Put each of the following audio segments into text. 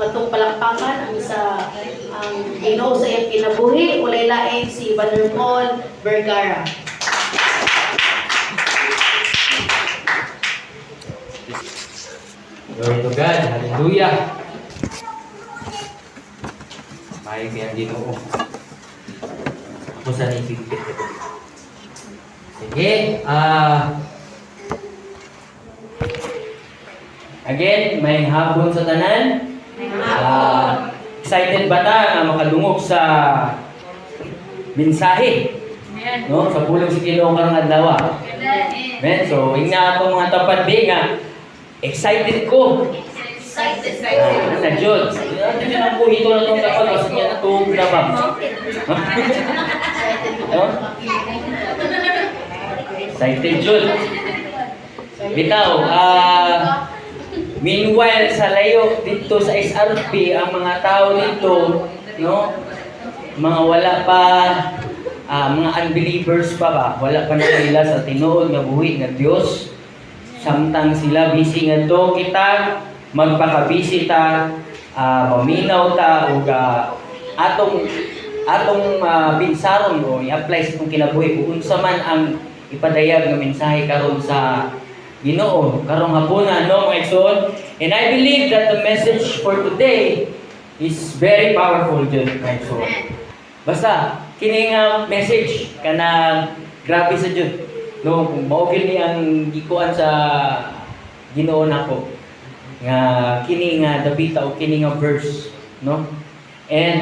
atong palakpakan ang sa ang Ginoo sa iyang kinabuhi, walay laing si Brother Paul Vergara. Glory to God. Hallelujah. Maayo kay ang Ginoo. Ako sa naipigpit ko. Sige. Again, may hapon sa tanan. Excited ba ta nga makadungog sa mensahe? No, sa pulong sa Ginoo karong adlaw. Amen. So, ingna atong mga tapad bi nga excited ko. Excited. Ah, na jud. Ano jud ang buhito na tong tapad kasi niya natuog na ba? No? Excited jud. Bitaw, meanwhile sa layo dito sa SRP ang mga tao dito, no? Mga wala pa, mga unbelievers pa ba? Wala pa na nila sa tinuod nga buhi nga Dios. Samtang sila busy ngadto, kita magpaka-busy ta, maminaw ta ug atong atong binsaron o i-apply sa atong kinabuhi kung unsa man ang ipadayag nga mensahe karon sa Ginoo karong hapuna, no, mga igsoon? And I believe that the message for today is very powerful jud, mga igsoon. Basta kini nga message kanang grabe sa jud, no? Kung mao gyud ni ang gikuan sa Ginoo nako nga kini nga dapita o kini nga verse, no? And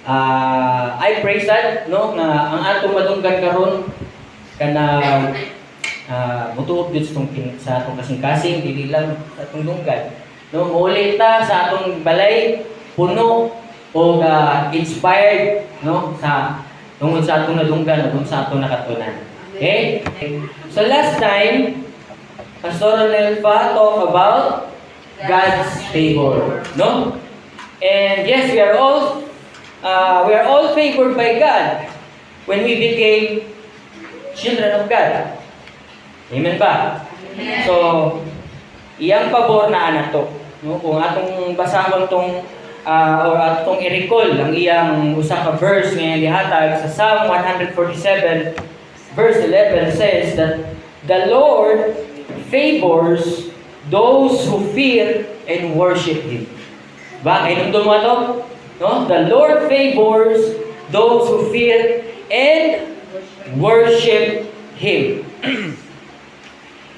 I pray sad, no, nga ang atong madunggan karon kanang mutuob jud sa atong kasing-kasing, dili lang sa atong dunggan, no? Muuli ta sa atong balay puno og inspired, no, sa tungod sa atong nadunggan ug sa atong nakatunan. Okay, so last time Pastor Nelfa talk about God's favor, no? And yes, we are all favored by God when we became children of God. Amen ba? So, iyang pabor na anak to. No? Kung atong basahon tong or atong i-recall ang iyang usa ka verse nga gihatag sa Psalm 147 verse 11 says that the Lord favors those who fear and worship Him. Ba, kay mo ato? No? The Lord favors those who fear and worship Him.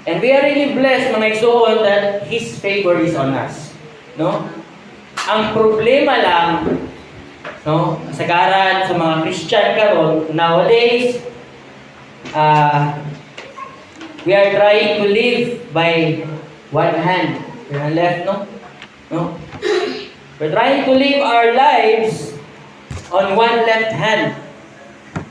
And we are really blessed, mga igsoon, that His favor is on us. No? Ang problema lang, no, kasagaran sa mga Christian karon nowadays, we are trying to live by one hand. Yung left, no? No? We're trying to live our lives on one left hand,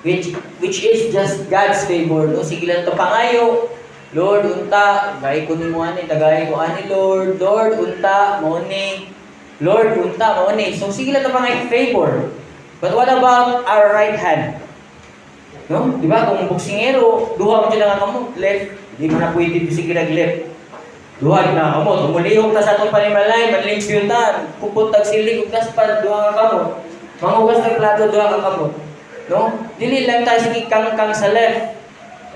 which is just God's favor, no? Sige lang to pangayo. Lord, unta, gay ko nimo ani, tagay ko ani, Lord. Lord, unta, mao ni. Lord, unta, mao ni. So sige lang to pangayo favor. But what about our right hand? No? Di ba? Kung boksingero, duha mo dyan ang kamot, left. Di mo na pwede sige nag left. Duha gyud na kamot. Mulihok ta sa atong panimalay, manlimpyo ta, kupot tag silig ug daspan, duha ka kamot. Manghugas tag plato, duha ka kamot. No? Dili lang ta sige kangkang sa left.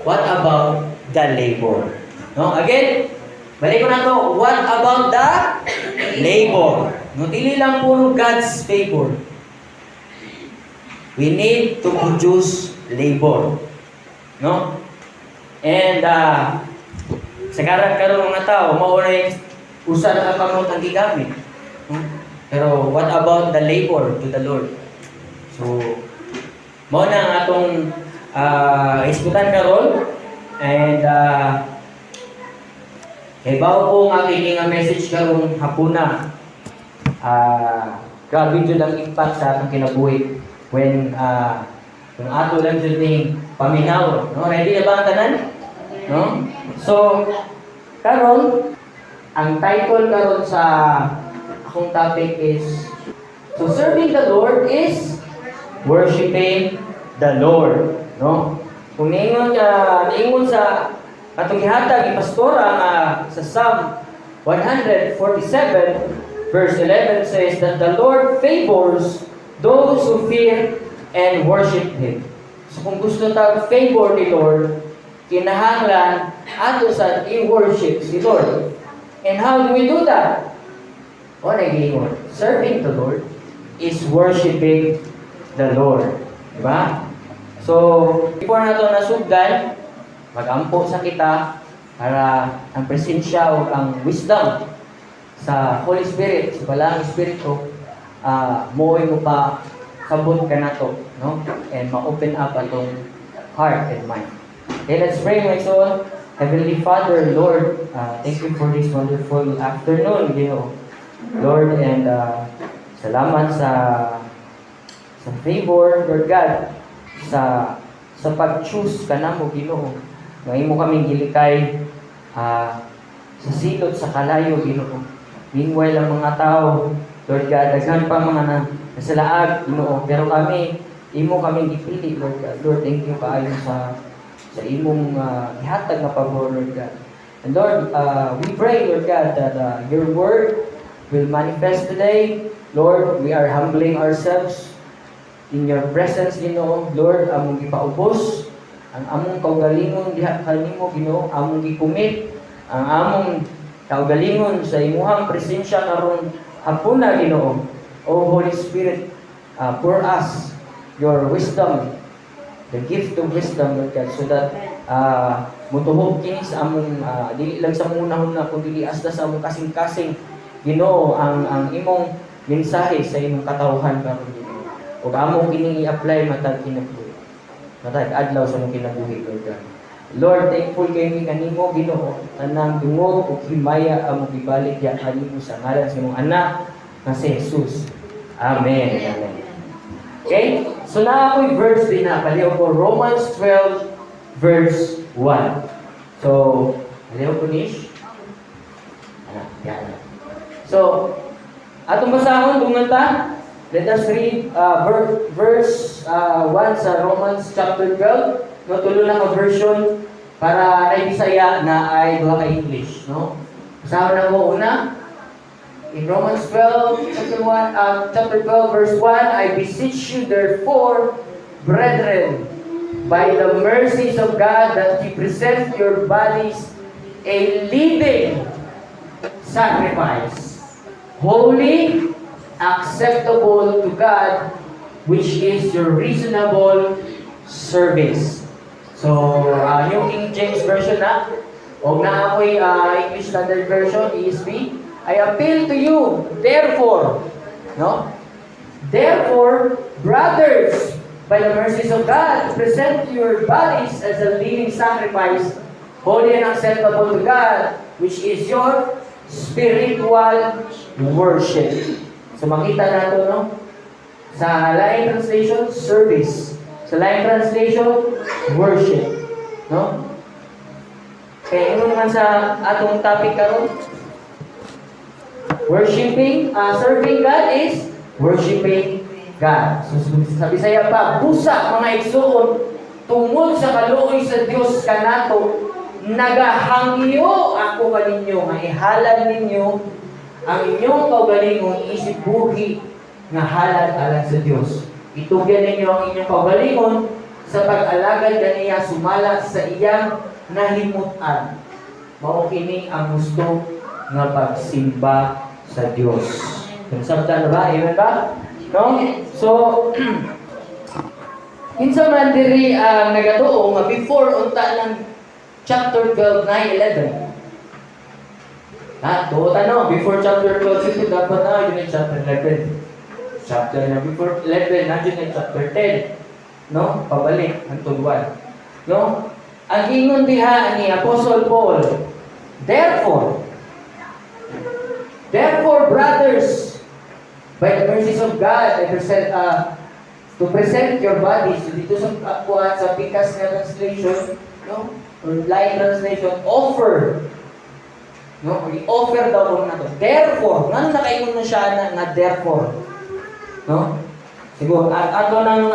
What about the labor? No? Again, balik ko na to. What about the labor? No, dili lang puro God's favor. We need to produce labor. No? And sa karon mga tao, mao na yung usa na ka kamot ang gigamit. No? Pero what about the labor to the Lord? So, mao na ang atong isgutan karon and kay bawo ko nga kini nga message karong hapuna. Grabe jud ang impact sa atong kinabuhi when kung ato lang jud ning paminaw, no? Ready na ba ang tanan? No? So, karon ang title karon sa akong topic is, so, serving the Lord is worshiping the Lord, no? Kung niingon nga niingon sa atong gihatag ni pastora nga sa Psalm 147 verse 11 says that the Lord favors those who fear and worship Him. So kung gusto ta favor ni Lord, kinahanglan ato sa i-worship si Lord. And how do we do that? O nagiingon, serving the Lord is worshiping the Lord. Diba? So, before nato nasugdan, magampo sa kita para ang presensya o ang wisdom sa Holy Spirit, sa Balaang Espiritu, mo'y mo pa sabot ka nato, no? And ma-open up atong heart and mind. Okay, let's pray, my soul. Heavenly Father, Lord, thank you for this wonderful afternoon, Ginoo. Lord, and salamat sa favor, Lord God, sa pag-choose kanamo, Ginoo. Nga imo kaming gilikay sa silot sa kalayo, Ginoo. Meanwhile, ang mga tao, Lord God, daghan pa mga nasalaag, Ginoo. Pero kami, imo kaming gipili, Lord God. Lord, thank you kaayo sa imong gihatag nga pabor, Lord God. And Lord, we pray, Lord God, that your word will manifest today. Lord, we are humbling ourselves in your presence, Ginoo. Lord, among gipaubos ang among kaugalingon diha kanimo, Ginoo, among gi-commit ang among kaugalingon sa imuhang presensya karon hapuna, Ginoo. O Holy Spirit, pour us your wisdom, the gift of wisdom, Lord God, so that mutuhog kini sa among dili lang sa among hunahuna kundi hasta sa among kasing-kasing, Ginoo, ang imong mensahe sa imong katawhan karon, Ginoo. Ug amo kining i-apply matag kinabuhi. Matag adlaw sa among kinabuhi, Lord God. Lord, thankful kay mi kanimo, Ginoo. Tanang dungog ug himaya among gibalik ya kanimo sa ngalan sa imong anak nga si Jesus. Amen. Amen. Okay? So naa ako'y verse din na paliw ko, Romans 12 verse 1. So, paliw ko nish. Ana, yan. So, atong basahon dungan ta. Let us read verse 1 sa Romans chapter 12. No, tulo na ka version para na Bisaya na ay duha ka English, no? Basahon na ko una. In Romans 12, chapter 1, chapter 12, verse 1, "I beseech you therefore, brethren, by the mercies of God, that you present your bodies a living sacrifice, holy, acceptable to God, which is your reasonable service." So, New King James Version na, o na ako'y English Standard Version, ESV, "I appeal to you, therefore," no? "Therefore, brothers, by the mercies of God, present your bodies as a living sacrifice, holy and acceptable to God, which is your spiritual worship." So makita nato, no? Sa lain translation, service. Sa lain translation, worship. No? Kaya ingon man sa atong topic karon, worshiping, serving God is worshiping God. So, sa Bisaya pa, "Busa, mga igsuon, tungod sa kaluoy sa Dios kanato, nagahangyo ako kaninyo nga ihalad ninyo ang inyong kaugalingong isip buhi nga halad alang sa Dios. Itugyan ninyo ang inyong kaugalingon sa pag-alagad kaniya sumala sa iyang nahimutan. Mao kini ang husto nga pagsimba sa Dios." Nasabtan na ba? Amen ba? No? So, kinsa man diri ang nagatuo nga before unta ng chapter 12 na 11? Ha, tuo ta, no? Before chapter 12, ito dapat na yun ay chapter 11. Chapter na before 11, nandiyan na chapter 10. No? Pabalik, hantod 1. No? Ang ingon diha ni Apostle Paul, "Therefore, brothers, by the mercies of God, I present, to present your bodies," so dito sa kuan sa pikas nga translation, no? Or line translation, offer. No? Or i-offer daw ko nato. Therefore, ngano nakaingon na siya na, nga therefore? No? Siguro, at ato nang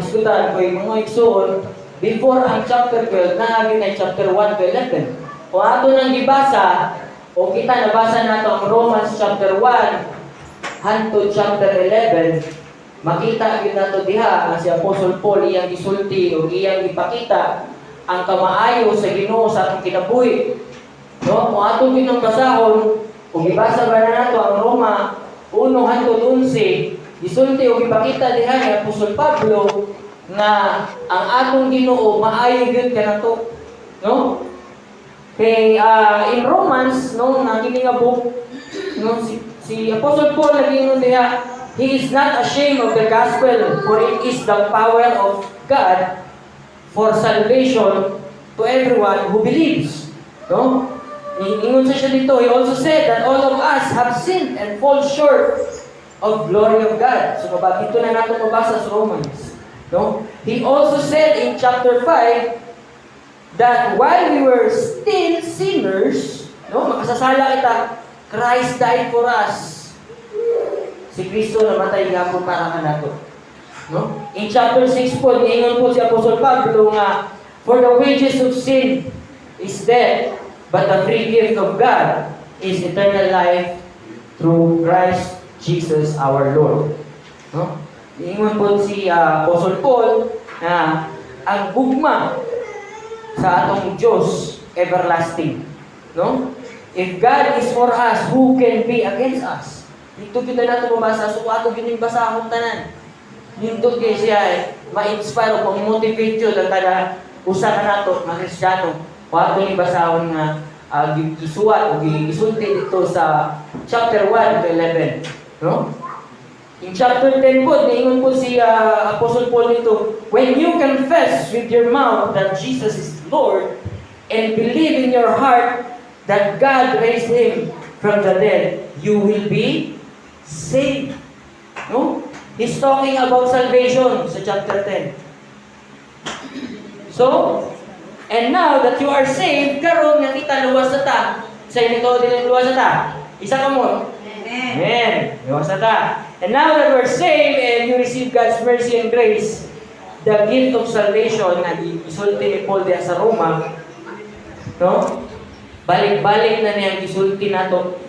hisgutan ko yung mga igsuon, before ang chapter 12, naagi na chapter 1 to 11. O ato nang gibasa, O kita nabasa nato ang Romans chapter 1 hangtod chapter 11, makita gyud nato diha nga si Apostle Paul iyang gisulti o iyang ipakita ang kamaayo sa Ginoo sa atong kinabuhi. No, kung ato gyud ang basahon o gibasa ba na nato ang Roma 1 hangtod 11, gisulti o gipakita diha ni Apostol Pablo nga ang atong Ginoo maayo gyud kanato. No? Kay in Romans, no, nga kini nga book, no, si Apostle Paul nag-ingon diha, he is not ashamed of the gospel, for it is the power of God for salvation to everyone who believes. No? Ingon sa siya dito, he also said that all of us have sinned and fall short of glory of God. So dito na nato mabasa sa Romans. No? He also said in chapter 5 that while we were still sinners, no, makasasala kita, Christ died for us. Si Kristo namatay gapon para kanato. No? In chapter 6 po, niingon po si Apostol Pablo nga, "For the wages of sin is death, but the free gift of God is eternal life through Christ Jesus our Lord." No? Niingon po si Apostle Paul na ang gugma sa atong Diyos everlasting. No? If God is for us, who can be against us? Dito kita nato mabasa, so ato gining basahon tanan. Nindot kay siya eh, ma-inspire o pang-motivate yun ang kada usa ka nato nga Kristiyano. Kung ato ni basahon nga gisuwat o gisulti dito sa chapter 1 to 11. No? In chapter 10 po, niingon po si Apostle Paul dito, "When you confess with your mouth that Jesus is Lord and believe in your heart that God raised Him from the dead, you will be saved." No? He's talking about salvation sa chapter 10. So, and now that you are saved, karon nga kita luwas na ta. Sa inyo to, dili luwas na ta. Isa ka mo. Amen. Luwas na ta. And now that we're saved and you receive God's mercy and grace, the gift of salvation na gisulti ni Paul diha sa Roma, no? Balik-balik na niyang gisulti nato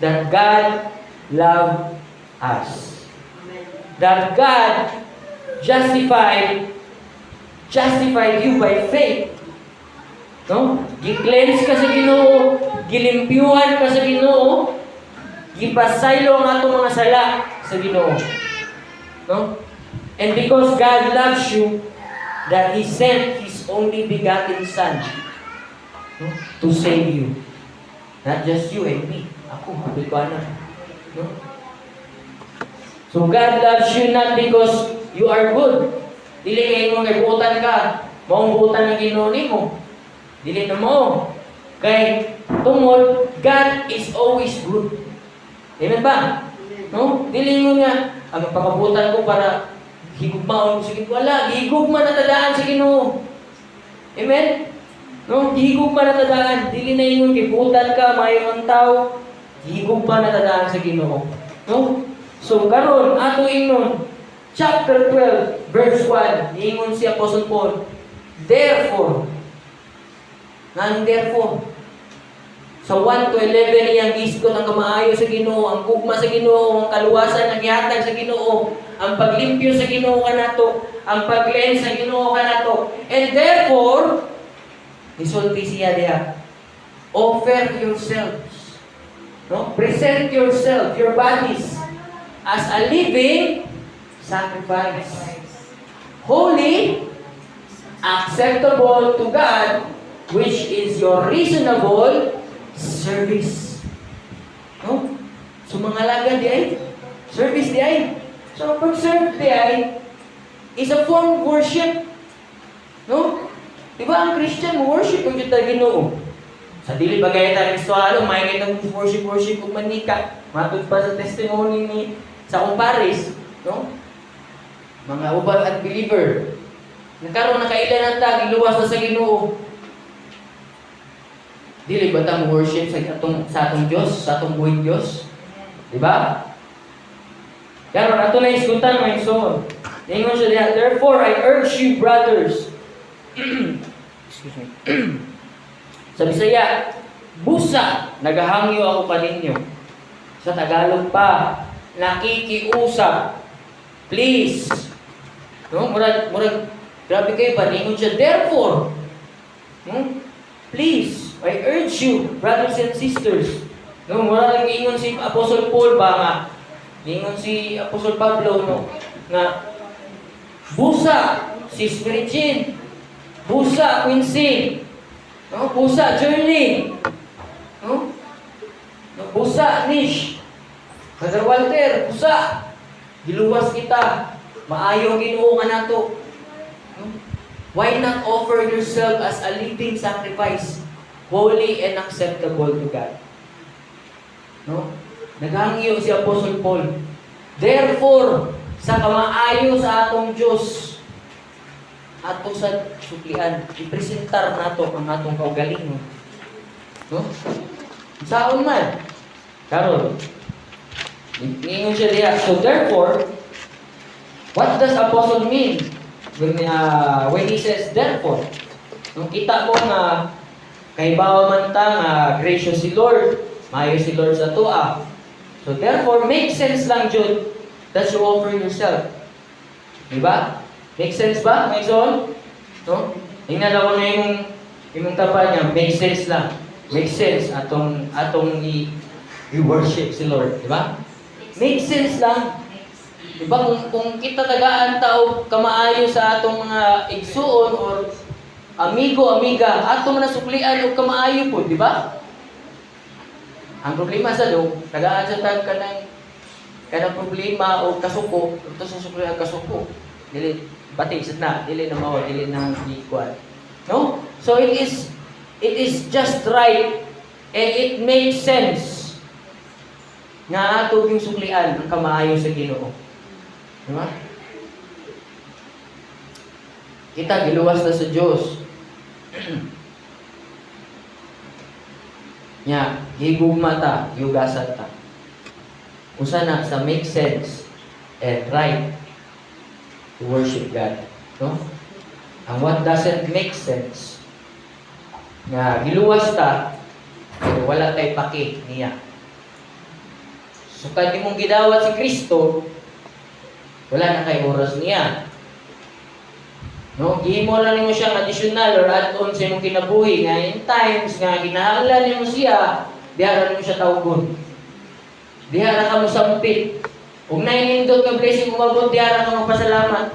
that God loved us. That God justified you by faith. No? Gi-cleanse ka sa Ginoo, gilimpyuhan ka sa Ginoo, gipasaylo ang atong mga sala sa Ginoo. No? And because God loves you, that He sent His only begotten Son, no, to save you. Not just you and me. Ako, sabi ko na. No? So God loves you not because you are good. Dili kay mo kay buotan ka. Maong buotan ng Ginoo nimo. Dili na mo. Kay tungod God is always good. Amen ba? No? Dili mo nga ang pakabutan ko para higugmaon ko sa Ginoo. Wala, gihigugma na tadaan sa Ginoo. Amen? No? Gihigugma na tadaan. Dili na ingon kay buotan ka, maayo ang tao. Gihigugma na tadaan sa Ginoo. No? So karon ato ingnon chapter 12 verse 1, niingon si Apostle Paul, "Therefore." Nganong therefore? Sa 1 to 11 iyang gisgot ang kamaayo sa Ginoo, ang gugma sa Ginoo, ang kaluwasan ang gihatag sa Ginoo, ang paglimpyo sa Ginoo kanato, ang pag-cleanse sa Ginoo kanato. And therefore, isulti siya diha, offer yourselves. No? Present yourself, your bodies, as a living sacrifice, holy, acceptable to God, which is your reasonable service. No? So mga laga di ay, service di ay. So ang pag-serve di ay is a form of worship. No? Di ba ang Christian worship kung kita Ginoo? Sa dili ba gaya ta Kristohano, may kitang worship worship ug manika. Matud pa sa testimony ni sa akong pares, no? Mga uban at believer. Nagkaroon na kailan na ta giluwas na sa Ginoo. Dili ba ta mo worship sa atong Dios, sa atong buhing Dios? Di ba? Karon ato na isgutan, mga igsoon. Ningon siya diha, "Therefore I urge you, brothers." Excuse me. Sa Bisaya, Busa, nagahangyo ako kaninyo. Sa Tagalog pa, nakikiusap. Please. No, murag murag grabe kayo ba ningon siya? Therefore, no? Please, I urge you, brothers and sisters. No, murag lang ingon si Apostle Paul ba nga ningon si Apostle Pablo, no, nga busa si Spirit, busa Quincy, no, busa Journey, no? No, busa Nish, Brother Walter, busa giluwas kita, maayo ang Ginoo kanato. No? Why not offer yourself as a living sacrifice, holy and acceptable to God? No? Naghangyo si Apostle Paul. Therefore, sa kamaayo sa atong Diyos, ato sa suklian, ipresentar nato ang atong kaugalingon. No? Saon man? Karon, ningon siya diha. So therefore, what does Apostle mean when he says "therefore"? Nung kita mo nga kahibaw man ta nga gracious si Lord, maayo si Lord sa atoa. So therefore, make sense lang jud that you offer yourself. Di ba? Make sense ba? Make sense? No? Tingnan ako na yung imong tapa niya, make sense lang. Make sense atong atong i-worship si Lord, di ba? Make sense lang. Di ba kung kita tagaan ta og kamaayo sa atong mga igsuon or amigo, amiga, ato man na suklian og kamaayo po, di ba? Ang problema sa do, tagaan sa tag kanang kanang problema o kasuko, ito sa suklian kasuko. Dili pati sad na, dili na mao, dili na gikuan. No? So it is just right and it makes sense nga ato yung suklian ang kamaayo sa Ginoo. Di ba? Kita giluwas na sa Dios. Nya, gigugma ta, giugasan ta. Usa na sa make sense and right to worship God. No? Ang what doesn't make sense, nga giluwas ta, pero wala tay paki niya. Sukad imong gidawat si Kristo, wala na kay oras niya. No, gihimo lang nimo siyang additional or add-on sa imong kinabuhi nga in times nga kinahanglan nimo siya, diha ra nimo siya tawgon. Diha ra ka mosampit. Ug nainindot nga blessing umabot, diha ra ka magpasalamat.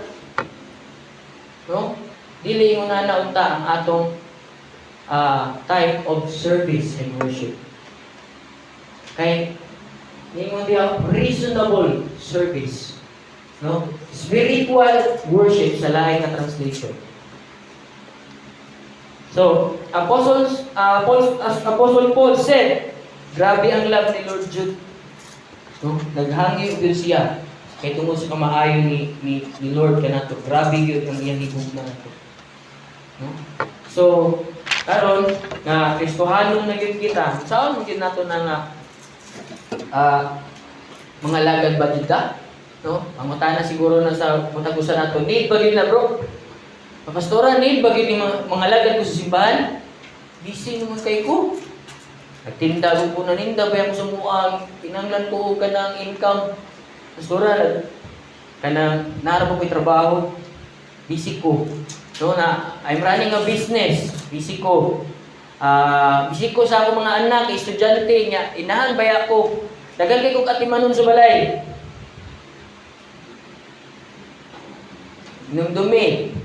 No? Dili ingon ana unta ang atong time of service and worship. Kay ningon diha, reasonable service. No? Spiritual worship sa lain nga translation. So, Paul, as Apostle Paul said, grabe ang love ni Lord jud. No? Naghangyo gyud siya kay tungod sa kamaayo ni Lord kanato. Grabe gyud ang iyang higugma nato. No? So, karon nga Kristohanon na gyud kita, saon man gyud nato na nga mga lagad ba gyud ta? No? Ang na siguro na sa matag usa nato, need ba gyud na, bro? Pastora, need ba gyud yung mga lagad ko sa simbahan? Busy naman kay ko. Nagtinda ko po, naninda ba yung sa muang, kinanglan ko og kanang income. Pastora, kanang naa ra ko'y trabaho, busy ko. No, na I'm running a business, busy ko. Busy ko sa akong mga anak, estudyante niya, inahan baya ko. Daghan kay kog atimanon sa balay. Numdumi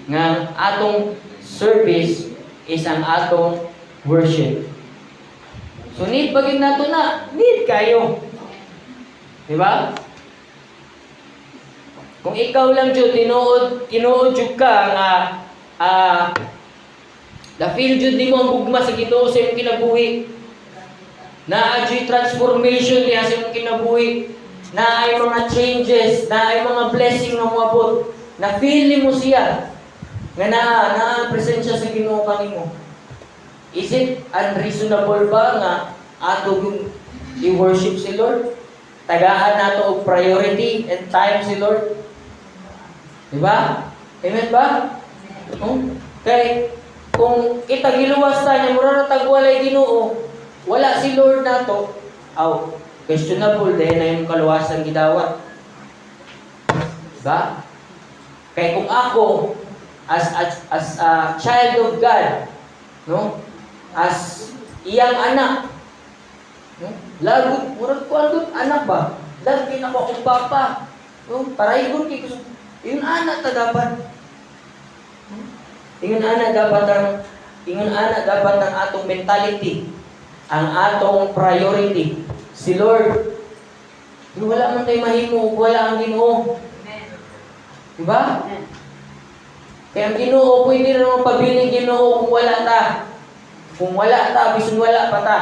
nga atong service is ang atong worship. So need ba gyud nato na? Need kayo. Di ba? Kung ikaw lang jud tinuod, tinuod jud ka nga na feel jud nimo ang gugma sa Ginoo sa imong kinabuhi. Naa juy transformation diha sa imong kinabuhi. Naay mga changes, naay mga blessing nga moabot. Na feel nimo siya nga naa naa ang presensya sa Ginoo kanimo. Is it unreasonable ba nga ato yung i-worship si Lord? Tagaan nato og priority and time si Lord? Di ba? Amen ba? Oh? Kay Kung kita giluwas ta niya, mura ra tag walay Ginoo, wala si Lord nato, aw, questionable din na yung kaluwasan gidawat. Ba? Kay kung ako as a child of God, no? As iyang anak, no? Lagot, murag kuan gud anak ba? Love kay nako akong papa. No? Paraygon kay ko. Ingon ana ta dapat. Ingon ana dapat ang atong mentality, ang atong priority. Si Lord. Pero wala man tayo mahimo ug wala ang Ginoo. Diba? Kaya ang Ginoo, pwede na naman pabiling Ginoo kung wala ta. Kung wala ta, bisan wala pa ta.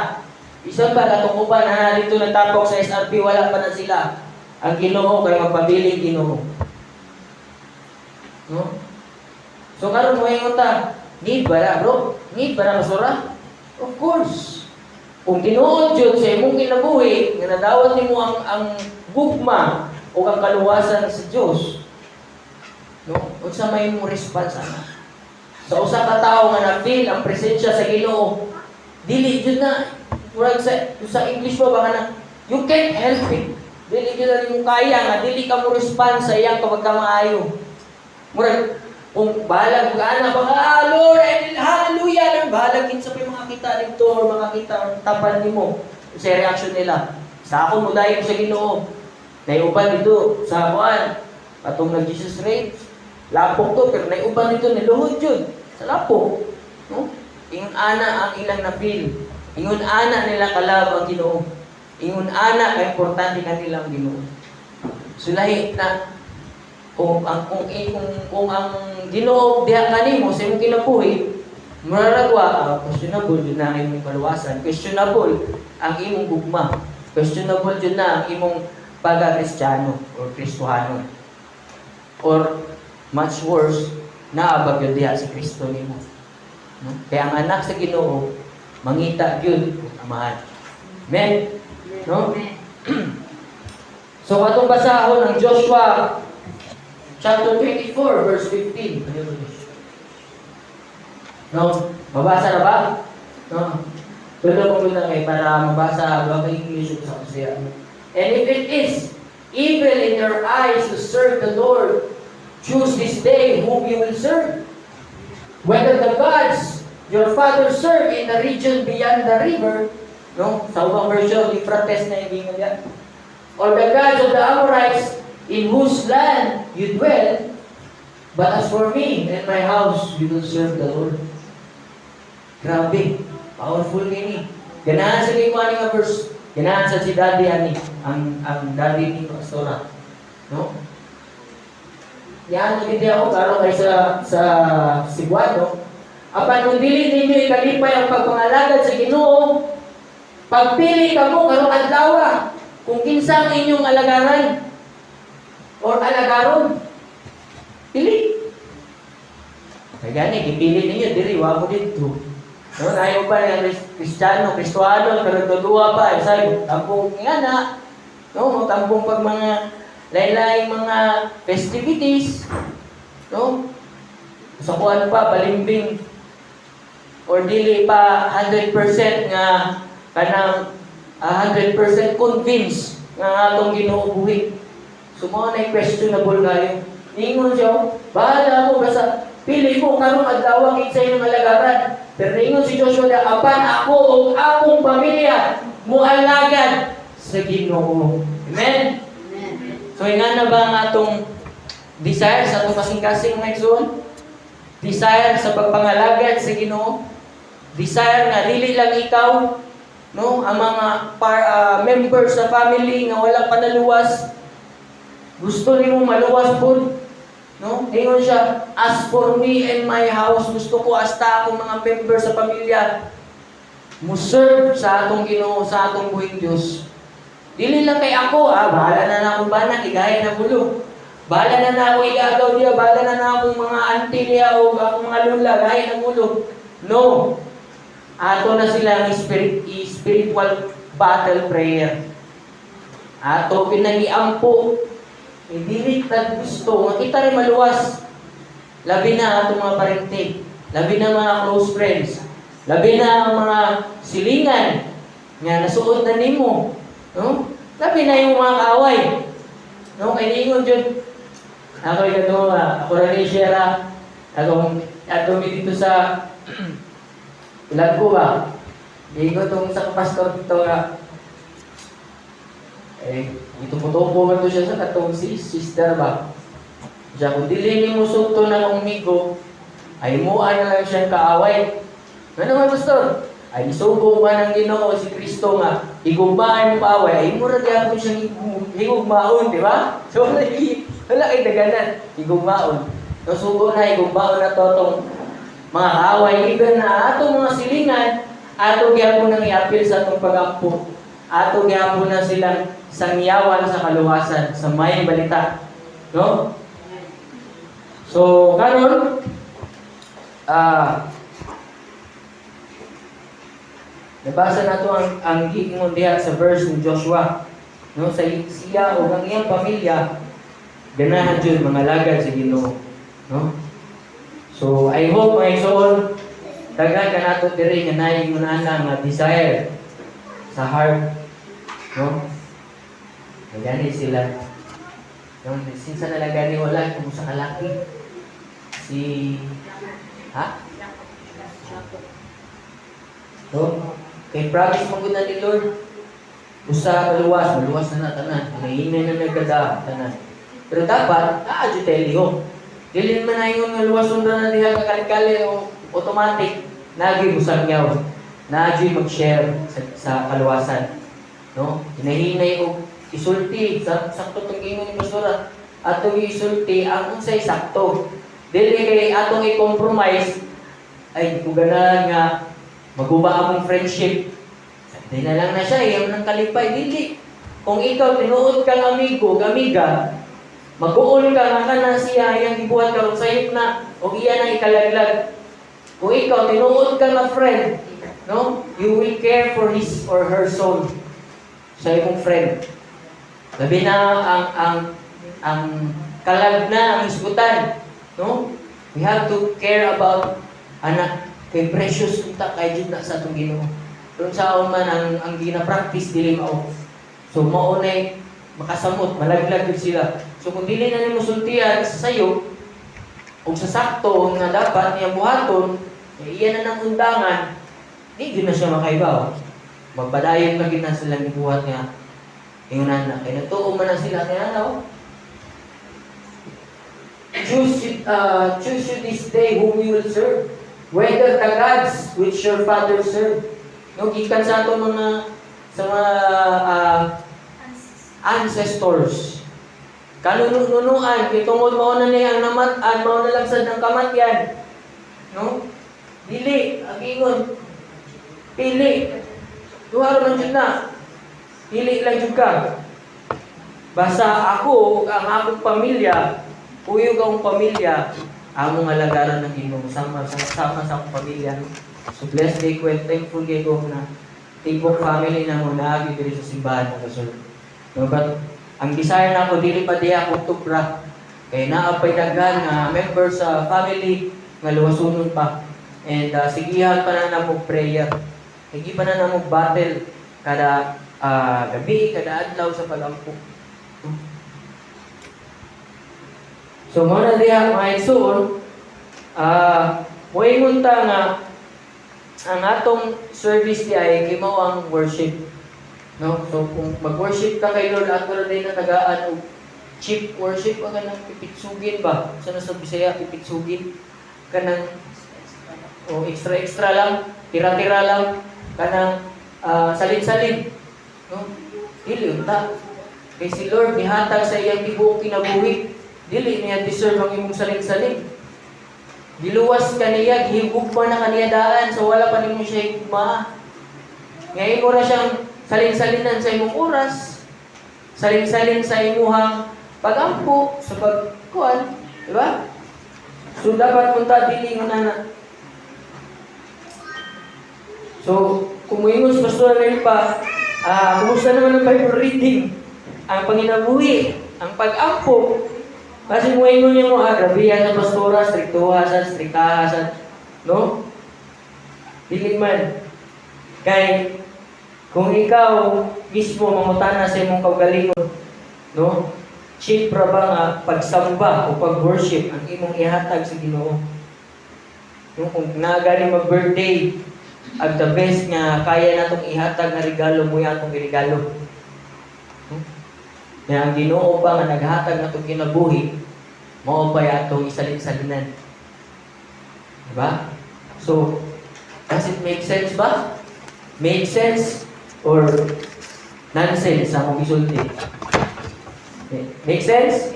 Bisan pa katong uban na dito nagtapok sa SRP, wala pa na sila. Ang Ginoo kay magpabiling Ginoo. No? So karon mo ingon ta, need ba na, bro? Need ba na, pastora? Of course. Kung tinuod jud sa imong kinabuhi nga nadawat nimo ang gugma o ang kaluwasan sa Dios, no? Unsa may imong response ana? Sa usa ka tawo nga na-feel ang presensya sa Ginoo, dili jud na murag sa English pa ba na you can't help it. Dili jud na nimo kaya nga dili ka mo respond sa iyang pagkamaayo. Murag kung bahalag ka ana ba, "Ah, Lord, and hallelujah," nang bahalag kinsa pa yung makakita dito or makakita ang tapan nimo sa reaction nila. Sa ako mo dayon sa Ginoo. Naiuban dito sa kuan atong nag Jesus Race. Lapok to pero naiuban dito niluhod jud sa lapok. No? Ingon ana ang ilang na-feel. Ingon ana nila ka-love ang Ginoo. Ingon ana ka importante kanila ang Ginoo. So lahi na kung ang Ginoo diha kanimo sa imong kinabuhi, muraragwa, questionable jud na ang imong kaluwasan, questionable ang imong gugma, questionable jud na ang imong pagka-Kristiyano or Kristohanon, or much worse, naa ba gyud diha si Kristo nimo, no? Kaya ang anak sa Ginoo mangita gyud og amahan. Amen, no? So atong basahon ang Joshua chapter 24 verse 15. Ano yun? No? Mabasa na ba? No? Tulo ko lang eh para mabasa ba kay English ug sa siya. "And if it is evil in your eyes to serve the Lord, choose this day whom you will serve, whether the gods your father served in the region beyond the river," no? Sa ubang version, Euphrates na yung gingon yan, "or the gods of the Amorites in whose land you dwell. But as for me and my house, we will serve the Lord." Grabe, powerful kini. Ganahan sa kay ani nga verse. Ganahan sa si daddy ani, ang daddy ni pastora. No? Yan, hindi ako karon kay sa Cebuano. "Apan kung dili ninyo ikalipay ang pagpangalagad sa Ginoo, pagpili kamo karong adlaw kung kinsa ang inyong alagaran or alagaron." Pili. Kaya gani, gipili ninyo, diri, wa mo dito. No, nayo pa nga Kristiyano, Kristohano, pero duwa pa, say, tambong nga na, no, tambong pag mga lain-laing mga festivities, no? Sa kuan pa, balimbing, or dili pa 100% nga kanang 100% convinced nga atong Ginoo buhi. So mao na questionable kayo. Ningon siya, "Oh, bahala mo basta pili mo karong adlaw kinsa inyong alagaran." Pero ningon si Joshua na, "Apan ako ug akong pamilya mualagad sa Ginoo." Amen. So nga na ba ang atong desire sa atong kasing-kasing, mga igsoon? Desire sa pagpangalagad sa Ginoo? Desire nga dili lang ikaw, no, ang mga members sa family nga wala pa naluwas, gusto nimo maluwas pud, no? Ingon siya, "As for me and my house," gusto ko hasta akong mga members sa pamilya mo serve sa atong Ginoo, sa atong buhing Dios. Dili lang kay ako, bahala na na akong bana, igaya na gulo. Bahala na na ako igagaw niya, bahala na na akong mga auntie niya o akong mga lula, gaya na gulo. No. Ato na sila ang spiritual battle prayer. Ato pinangiampo, dili ta gusto, nga kita rin maluwas. Labi na atong mga parente. Labi na mga close friends. Labi na ang mga silingan nga nasuod na nimo, no? Labi na yung mga kaaway. No, kay niingon jud ako ikato, ako ra ni share akong ato mi dito sa ilag ko ba. Ingon tong sa pastor dito nga eh gitupo-tupo man to siya sa katong si sister ba. Siya, kung dili nimo sugto na akong migo, ay mua na lang siyang kaaway. Ano man, pastor? Ay isugo man ang Ginoo si Kristo nga higugmaan mo kaaway, ay mo ra gyapon siyang higugmaon, di ba? So wala kay daganan, higugmaon. No, sugo na higugmaon na to tong mga kaaway, even na atong mga silingan, ato gyapon nang iapil sa atong pagampo. Ato gyapon na silang sangyawan sa kaluwasan sa may balita. No? So, karon nabasa nato ang giingon diha sa verse ni Joshua, no, sa siya o ang iyang pamilya ganahan jud mga lagad sa Ginoo, no? So I hope, mga igsoon, daghan kanato diri nga naay ana nga desire sa heart, no? Gani sila, no, sinsa na lang gani wala kung sa kalaki si ha. No? Kay promise mo na ni Lord, usa maluwas, maluwas na na tanan. Hinay na nagkada tanan. Pero dapat, naa jud tay lihok. Dili man na ingon nga luwason ra na diha kakalikali o automatic nagi musangyaw. Naagi mag-share sa kaluwasan. No? Hinahinay og isulti sa sakto tong ingon ni pastora. Atong isulti ang unsay sakto. Dili kay atong i-compromise ay kung ganahan nga maguba among friendship. Di na lang na siya, iyaw ng kalipay. Dili. Kung ikaw, tinuod kang amigo, amiga, mag-uon ka nga kana siya, iyang gibuhat karon sayop na, o iya nang ikalaglag. Kung ikaw, tinuod ka nga friend, no? You will care for his or her soul sa imong friend. Labi na ang kalag na ang isgutan, no? We have to care about anak kay precious unta kay jud na sa atong Ginoo. Pero saon man ang gina-practice dili mao. So mao na makasamot, malaglag jud sila. So kung dili na nimo sultian sa sayo ug sa sakto nga dapat niya buhaton, eh, iya na nang undangan, di gyud na siya makaibaw. Magpadayon ka gid na silang gibuhat nga ingunan na kay nagtuo man na sila kaya ano. Choose you this day whom you will serve, whether the gods which your father served. No, gikan sa ato mga sa mga ancestors. Kanununuan, kay tungod mao na niya ang namat-an, mao na lang sad ang kamatyan. No? Dili, ang ingon. Pili. Duha ra man jud na. Pili lang jud ka. Basta ako ug ang akong pamilya, kuyog akong pamilya, among alagaran ng Ginoo sama sa akong pamilya. No? So blessed day ko and thankful kay ko na tibok family na mo naagi diri sa simbahan mga sir. No, but ang desire na ako dili pa diha ako tubra kay naa pay daghan nga member sa family nga luwasunon pa. And sigihan pa na namo prayer. Sige pa na namo battle kada gabi, kada adlaw sa pagampo. So mo na diha mga igsoon, moingon ta nga ang atong service di ay kay mao ang worship. No? So kung mag-worship ka kay Lord, ato ra din na tagaan og cheap worship o kanang pipitsugin ba? Sa nasa Bisaya pipitsugin kanang o extra extra lang, tira-tira lang kanang salin-salin. No? Dili unta. Kay si Lord nihatag sa iyang tibuok kinabuhi. Dili niya deserve ang imong salin-salin. Giluwas ka niya, gihigugma na kaniya daan, so wala pa nimo siya higugma. Ngayon mo ra siyang salin-salinan sa imong oras, salin-salin sa imuhang pag-ampo, sa pagkuan, di ba? So dapat punta dili nga na. So, kung muingon sa pastor ngayon pa, kumusta naman ang Bible reading? Ang panginabuhi, ang pag-ampo. Kasi muingon niya mo, grabe yan sa pastora, striktuha sa, striktaha sa. No? Dili man. Kay kung ikaw mismo mangutana sa imong kaugalingon, no? Cheap ra ba nga pagsamba o pag-worship ang imong ihatag sa Ginoo? No, kung naa gani mag-birthday, ang the best nga kaya natong ihatag nga regalo mo atong iregalo. No? Nga ang Ginoo pa nga naghatag natong kinabuhi, mao pa atong isalin-salinan. Diba? So, does it make sense ba? Make sense or nonsense ang akong gisulti? Make sense?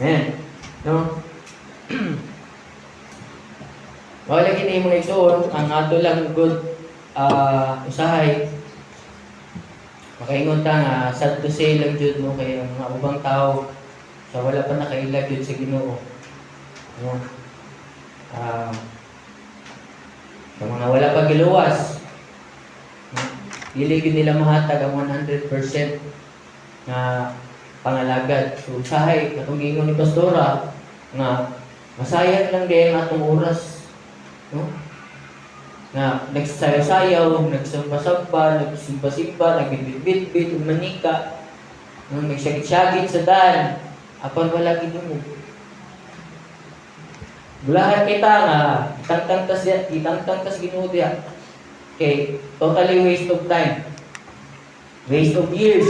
Ayan. No? Mao lagi ni, mga igsoon, ang ato lang good usahay makaingon ta nga sad to say lang jud, no, kay ang mga ubang tao sa wala pa nakaila jud sa Ginoo, no, sa mga wala pa giluwas, no, dili gyud nila mahatag ang 100% nga pangalagad. So usahay katong giingon ni pastora nga masayang lang diay ang atong oras, no, nga nagsayaw-sayaw, nagsamba-samba, nagsimba-simba, nagbitbit-bit, ug manika, no, nagsagit-sagit sa daan, apan wala gidungog. Bulahan kita nga itangtang tas diya, itangtang tas Ginoo diya. Okay, totally waste of time. Waste of years.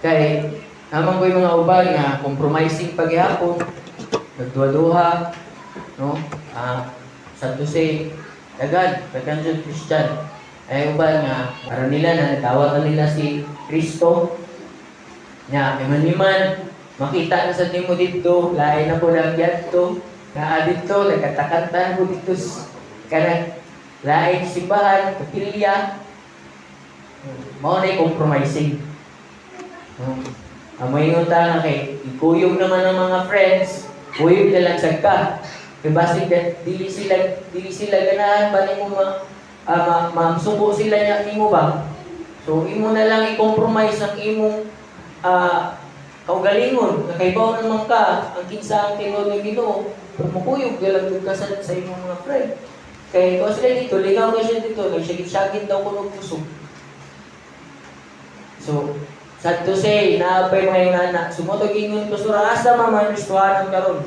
Kay naman ko yung mga uban nga compromising paghihapon, nagduha-duha, no? Sad to say, daghan, daghan jud Christian. Ay uban nga aron nila na nadawat na nila si Kristo. Nya, iman-iman, makita na sa nimo didto, lain na po lang dito, naa didto, nagkatakanta ko didto, kanang lain simbahan, kapilya, mao na compromising. Ang moingon ta nga kay ikuyog naman ang mga friends, kuyog na lang sad ka. Kay basig dili sila ganahan ba nimo ma, ma, sila niya nimo ba? So imo na lang i-compromise ang imong kaugalingon nga kaybaw naman ka ang kinsa ang tinuod ng Ginoo, pero mukuyog na lang jud ka sa imong mga friend. Kay ko sila dito, ligaw ka siya dito, nagsyagit-syagit daw kuno kusog. So, sad to say, naa pay mga ingana. Sumotog ingon ko, sura, asa man man Kristohanon karon?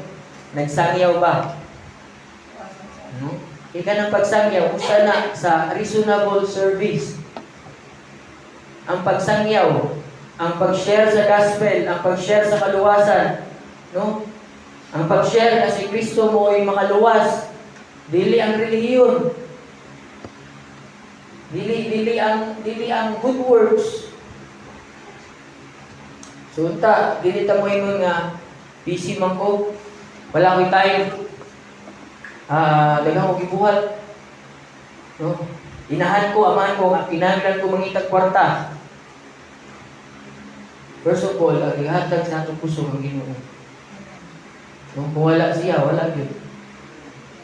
Nagsangyaw ba? No? Ika ng pagsangyaw, usa na sa reasonable service. Ang pagsangyaw, ang pag-share sa gospel, ang pag-share sa kaluwasan, no? Ang pag-share na si Kristo mo ay makaluwas, dili ang relihiyon. Dili ang good works. So unta, dili ta mo ingon nga busy man ko, wala ko'y time. Daghan ko gibuhat. No? Inahan ko, amahan ko, nga kinahanglan ko mangitag kwarta. First of all, ang ihatag sa atong kusog ang Ginoo. No? Kung wala siya, wala gyud.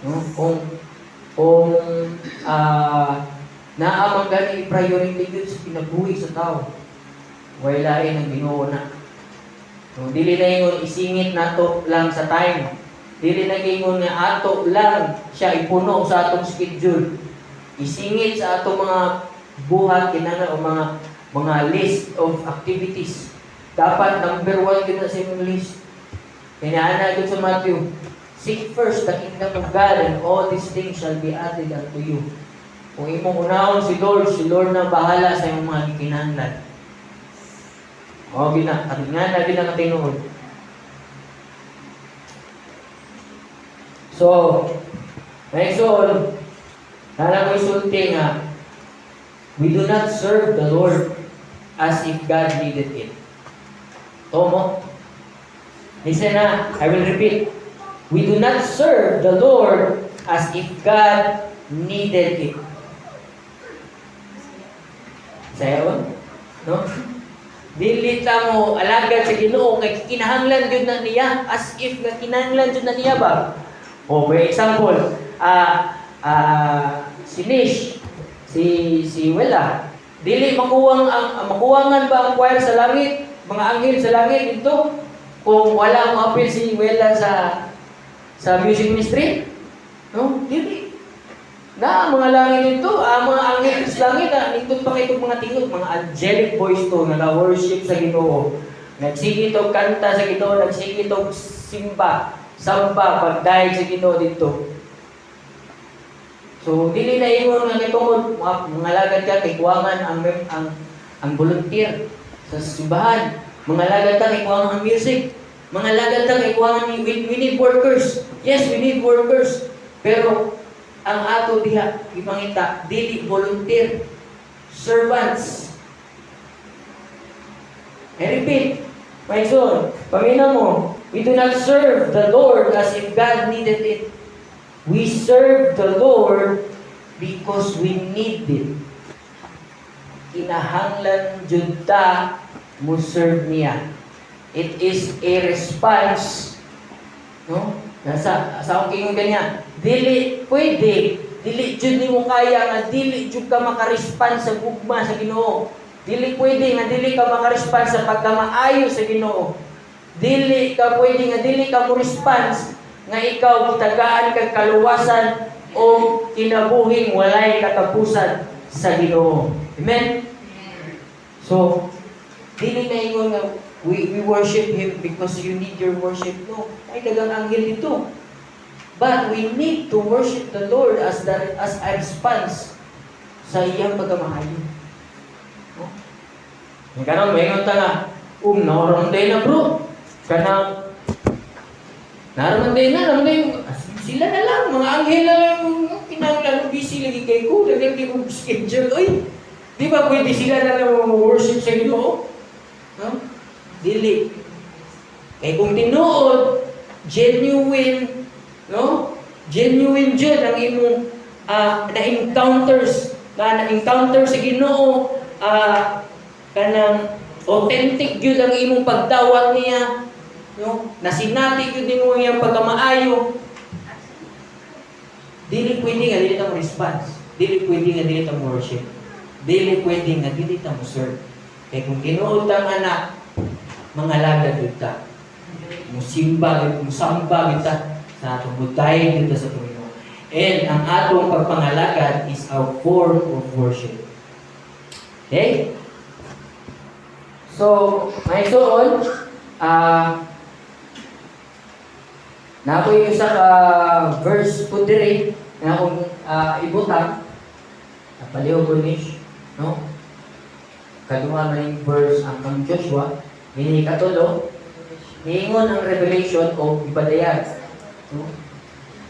No? Kung naa man gani priority gyud sa kinabuhi sa tao, way lain ang Ginoo na. No, dili na ingon isingit nato lang sa time. Dili na ingon nga ato lang siya ipuno sa atong schedule. Isingit sa atong mga buhat kinahanglan o mga list of activities. Dapat number one gyud na sa imong list. Kaya ana gyud sa Matthew, "Seek first the kingdom of God and all these things shall be added unto you." Kung imong unahon si Lord, si Lord na bahala sa imong mga gikinahanglan. Mao gina, nga na gina nga tinuod. So, next one, naa ko isulti nga, we do not serve the Lord as if God needed it. Tomo? Listen na, I will repeat. We do not serve the Lord as if God needed it. Sayon? No? Dili ta mo alagad sa Ginoo kay kinahanglan gyud na niya, as if nga kinahanglan gyud na niya ba? Oh, may example, si Nish, si si Wella, dili makuwang ang makuwangan ba ang choir sa langit, mga anghel sa langit dito kung wala mo apil si Wella sa Sa music ministry? No, dili. Na mga langit nito, ang mga anghel sa langit, nindot pa kay mga tingog, mga angelic voice to nga na-worship sa Ginoo. Nagsige to kanta sa Ginoo, nagsige to simba, samba, pagdayeg sa Ginoo dito. So dili na ingon nga kay tungod mga lagad ka kay kuwangan ang volunteer sa simbahan. Mga lagad ka kay kuwangan ang music. Mga lagad ka kay kuwangan we need workers. Yes, we need workers. Pero ang ato diha ipangita dili volunteer, servants. I repeat, my son, pamina mo, we do not serve the Lord as if God needed it. We serve the Lord because we need it. Kinahanglan jud ta mo serve niya. It is a response, no? Nasa sa akong kingon kanya, dili pwede, dili jud nimo kaya nga dili jud ka maka-respond sa gugma sa Ginoo. Dili pwede nga dili ka maka-respond sa pagkamaayo sa Ginoo. Dili ka pwede nga dili ka mo response nga ikaw gitagaan kag kaluwasan o kinabuhing walay katapusan sa Ginoo. Amen? So, dili na ingon nga we worship Him because you need your worship. No, ay dagang anghel dito. But we need to worship the Lord as a response sa iyang pagkamaayo. No? Yung karon maingon ta nga, naroon day na, bro. Kanang naroon day na, naroon day, sila na lang, mga anghel na lang, kinahanglan, busy lagi kay ko, daghan kay kong schedule, oy. Di ba pwede sila na lang worship sa Ginoo? No? Dili. Kay kung tinuod, genuine, no? Genuine jud ang imong na-encounters, na na-encounter sa Ginoo, kanang authentic gyud ang imong pagdawat niya, no? Nasinati gyud nimo ang iyang pagkamaayo. Dili pwede nga dili ta mo response. Dili pwede nga dili ta mo worship. Dili pwede nga dili ta mo serve. Kay kung tinuod tang anak, mga lagad gyud ta. Musimba, musamba gyud ta sa atong butay dito sa Panginoon. And ang atong pagpangalagad is our form of worship. Okay? So, may suon, na ako yung isa ka verse po diri na akong ibutang palihog ko ni, no? Kaduha man yung verse ang kang Joshua ini katulo, niingon ang revelation o ipadayag, no?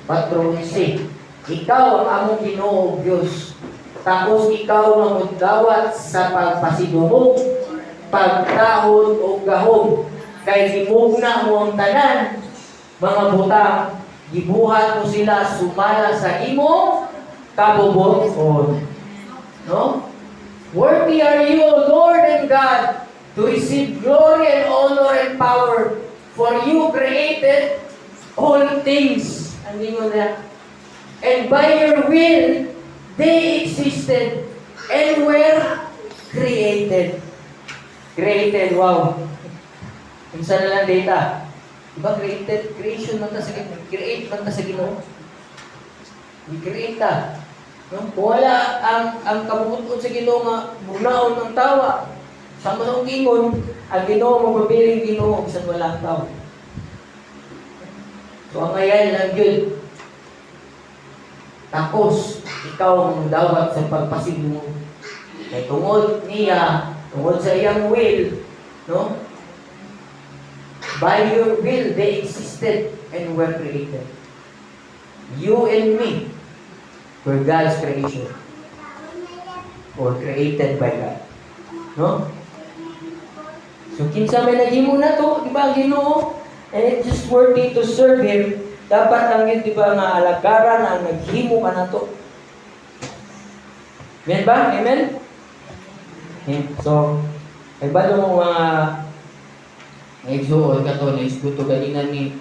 4:11, "Ikaw ang among Ginoo Dios, tapos ikaw ang mudawat sa pagpasidungog, pagtahod o gahom, kay gimugna mo ang tanan mga butang, gibuhat mo sila sumala sa imo kabubut-on." No? "Worthy are you, O Lord and God, to receive glory and honor and power, for you created all things." Ang ingon niya. "And by your will, they existed and were created." Created, wow. Unsa na lang data? Diba created, creation man ta sa Ginoo. Create man ta sa Ginoo. We create ta. No? Kung wala ang kabubut-on sa Ginoo nga mugnaon ng tawa, sama sa akong ingon, ang Ginoo magpabiling Ginoo bisan wala ang tao. So ang ngayon lang yun. Tapos, ikaw ang dawat sa pagpasidungog. Kay tungod niya, tungod sa iyang will, no? By your will, they existed and were created. You and me were God's creation. Or created by God. No? So, kinsa may naghimo na to, di ba, ang Ginoo? And it's just worthy to serve Him. Dapat lang yun, di ba, nga alagaran ang naghimo ka na to. Amen ba? Amen? Okay. So, ay ba mo mga igsuon ka to, naisguto ganina ni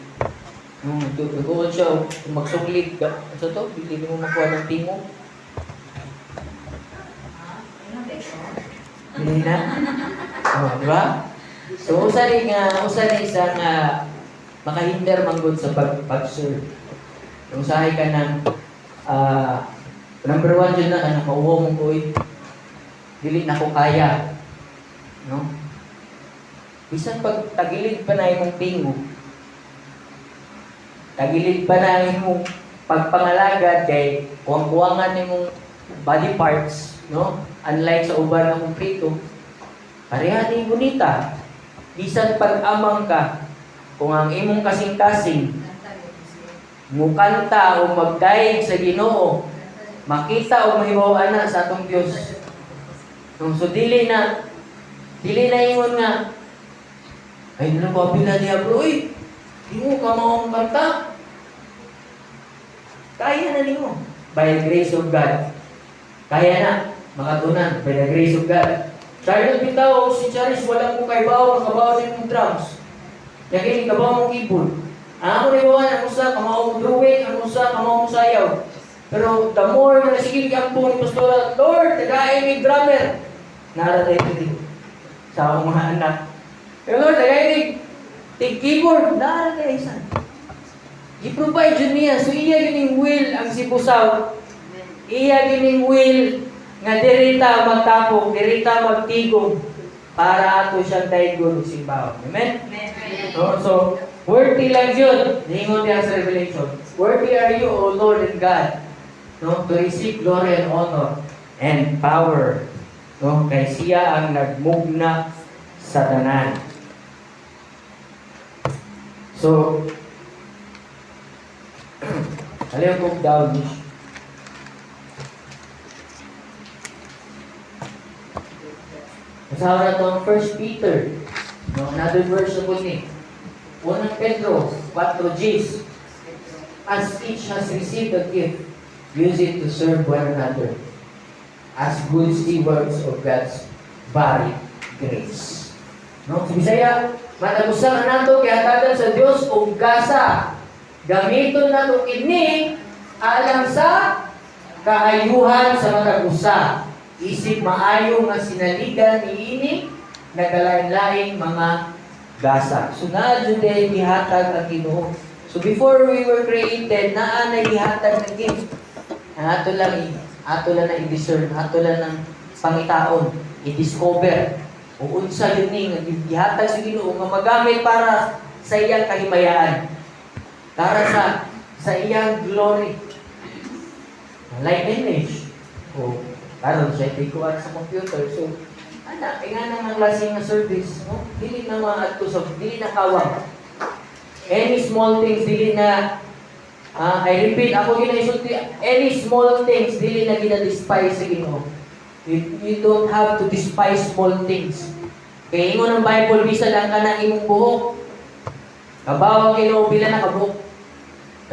nag-uon siya, kung magsuglit ka, sa to, hindi mo makuha ng timo. Hindi na. Oh, di ba? So, usa ni nga, usa ni isa nga Makahinder manggod sa pag-serve. Kung usahay ka ng number one yun na kanang mauhaw mo ko, "Uy, dili na ko kaya." No? Bisan pag tagilid pa na imong tingog, tagilid pa na imong pagpangalagad kay kuwang-kuwangan imong body parts, no? Unlike sa uban nga kumpleto, pareha ni bonita. Bisan pag amang ka, kung ang imong kasing-kasing mukanta o magdayeg sa Ginoo, makita o mahibaw ana sa atong Dios. No, so dili na ingon nga, "Ay, nalo ko apila niya, bro, uy, di mo ka maong kanta." Kaya na nimo. By the grace of God. Kaya na, makatunan, by the grace of God. Charlotte bitaw, si Charis, wala mo kay bawo, makabaw din mong drums. Yakini, kabaw mong keyboard. Ang ako ni Bawan, ang usa, kamao mong drawing, ang usa, kamao mong sayaw. Pero the more na sige ang ni Pastora, "Lord, tagain mi drummer." Nara tayo dito sa akong mga anak. "Pero Lord, tagain mi tig keyboard." Nara tayo isa. I-provide yun niya. So iya gining will ang Cebu South. Iya gining will nga dirita magtapok, dirita magtigom para ato siyang daygon ug simbahon. Amen? No? So, worthy lang yun. Ningon diya sa Revelation. "Worthy are you, O Lord and God, no, to receive glory and honor and power." No? Kay siya ang nagmugna sa tanan. So, aliw ko down. Basahan na ito ang 1 Peter. No, another verse na po ni. Unang Pedro 4 Gs. "As each has received a gift, use it to serve one another as good stewards of God's varied grace." No? Sa Bisaya, matag usa kanato gihatagan sa Dios og gasa. Gamiton nato kini alang sa kaayuhan sa matag usa. Isip maayo nga sinaligan niini nagkalain-laing mga gasa. So naa jud day gihatag ang Ginoo. So before we were created, naa na gihatag ng gift. Ang ato lang na i-discern, ato lang ng pangitaon, i-discover. O unsa yun ni nga gihatag sa Ginoo nga magamit para sa iyang kahimayaan. Para sa iyang glory. Like image. O karon siya tikuan sa computer. So ana, ingana nga klase nga service, no? Dili na maadto sa dili na kawang. Any small things dili na I repeat, ako ginaisulti, any small things dili na gina-despise sa Ginoo. You don't have to despise small things. Kay ingon ang Bible, bisan ang kanang imong buhok. Kabaw ang Ginoo pila na kabuhok.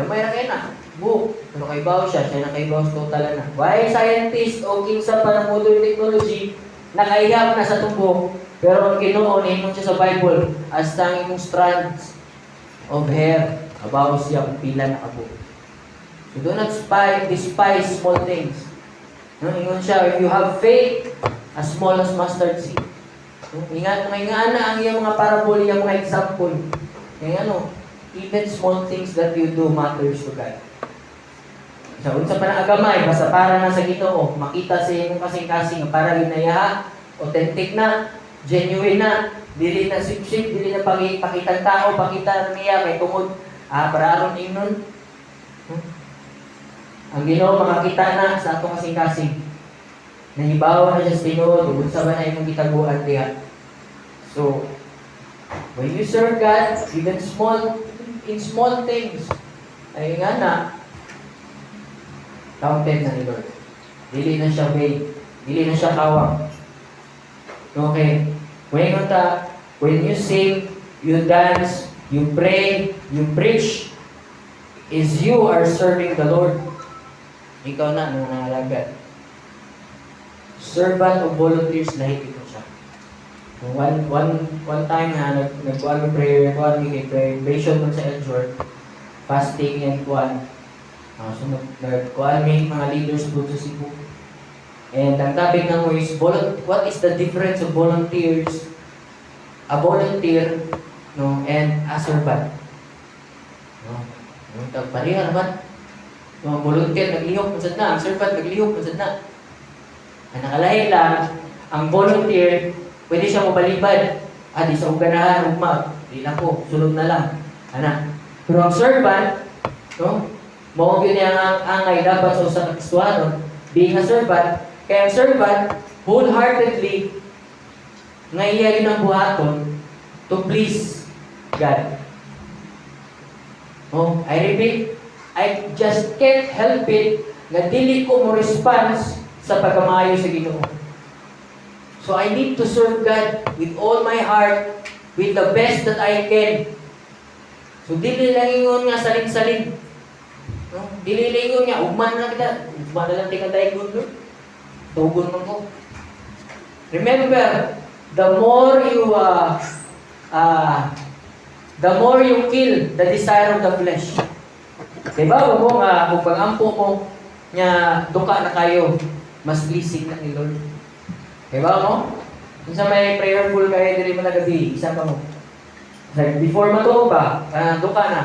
Gamay ra kay na buhok. Pero kaybaw siya, siya nakaibaw sa total na. Why scientist o kinsa pa ng modern technology nakaihap na sa tumbok? Pero ang Ginoo niingon siya sa Bible, hasta ang imong strands of hair, kabaw siya kung pila na kabuhok. So do not despise small things. No, ingon siya, if you have faith as small as mustard seed. No, ingat mga ingana ang iyang mga parable, iyang mga example. Kaya ano, even small things that you do matters to God. Sa unsa pa na agamay, basta para na sa Ginoo, makita sa imong kasing-kasing para ginayaha, authentic na, genuine na, dili na sip-sip, dili na pakitang tao, pakita niya kay tungod para aron ingnon. Ang Ginoo makakita na sa atong kasing-kasing. Nahibaw na siya sa tinuod, ug unsa ba na imong gitaguan diha. So, when you serve God, even small, in small things, ay nga na, counted na ni Lord. Dili na siya vain. Dili na siya kawang. Okay. When you sing, you dance, you pray, you preach, is you are serving the Lord. Ikaw na ang nangalagad. Servant of volunteers, lahi ito siya. One time na nagkuan mi prayer, kuan mi kay prayer, invasion man sa Eljor, fasting and kuan. So nagkuan mi mga leaders po sa Cebu. And ang topic na mo is what is the difference of volunteers, a volunteer, no, and a servant. No? Yung tag pareha naman. Yung mga volunteer naglihok man sad na, ang servant naglihok man sad na. Ang nakalahi lang, ang volunteer, pwede siya mobalibad. "Ah, di sa ko ganahan, ugma. Di lang ko, sulod na lang." Ana. Pero ang servant, no? Mao gyud niya ang angay dapat sa usa ka Kristohanon, being a servant, kaya ang servant wholeheartedly nga iya yun ang buhaton to please God. Oh, I repeat, I just can't help it nga dili ko mo response sa pagkamaayo sa Ginoo. So I need to serve God with all my heart, with the best that I can. So dili lang ingon nga salin-salin. No? Dili lang ingon nga ugma na lang kita, ugma na lang tika daygon, Lord. Tugon man ko. Remember, the more you kill the desire of the flesh. Diba mo nga kung pag-ampo mo nga duka na kayo, mas pleasing na ni Lord. Diba mo? Unsa may prayerful kayo diri mo na gabi, isa pa mo. Like, before matuog ba, duka na.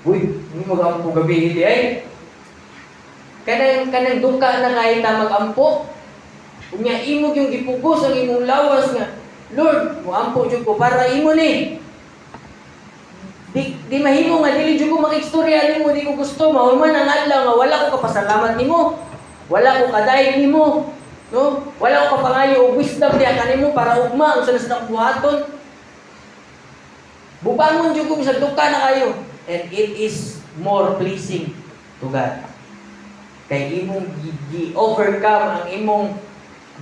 "Uy, hindi mag-ampo gabi hindi ay." Kanang duka na kayo ta mag-ampo. Unya imo yung gipugos ang imong lawas nga, "Lord, moampo jud ko para imo ni. Di mahimo nga dili jud ko makigstorya nimo, di ko gusto mahuman ang adlaw nga wala ko kapasalamat nimo. Wala ko kadayeg nimo. No? Wala ko kapangayo og wisdom diha kanimo para ugma unsa na sa buhaton. Bubangon jud ko bisag duka na kayo." And it is more pleasing to God. Kay imong gi-overcome ang imong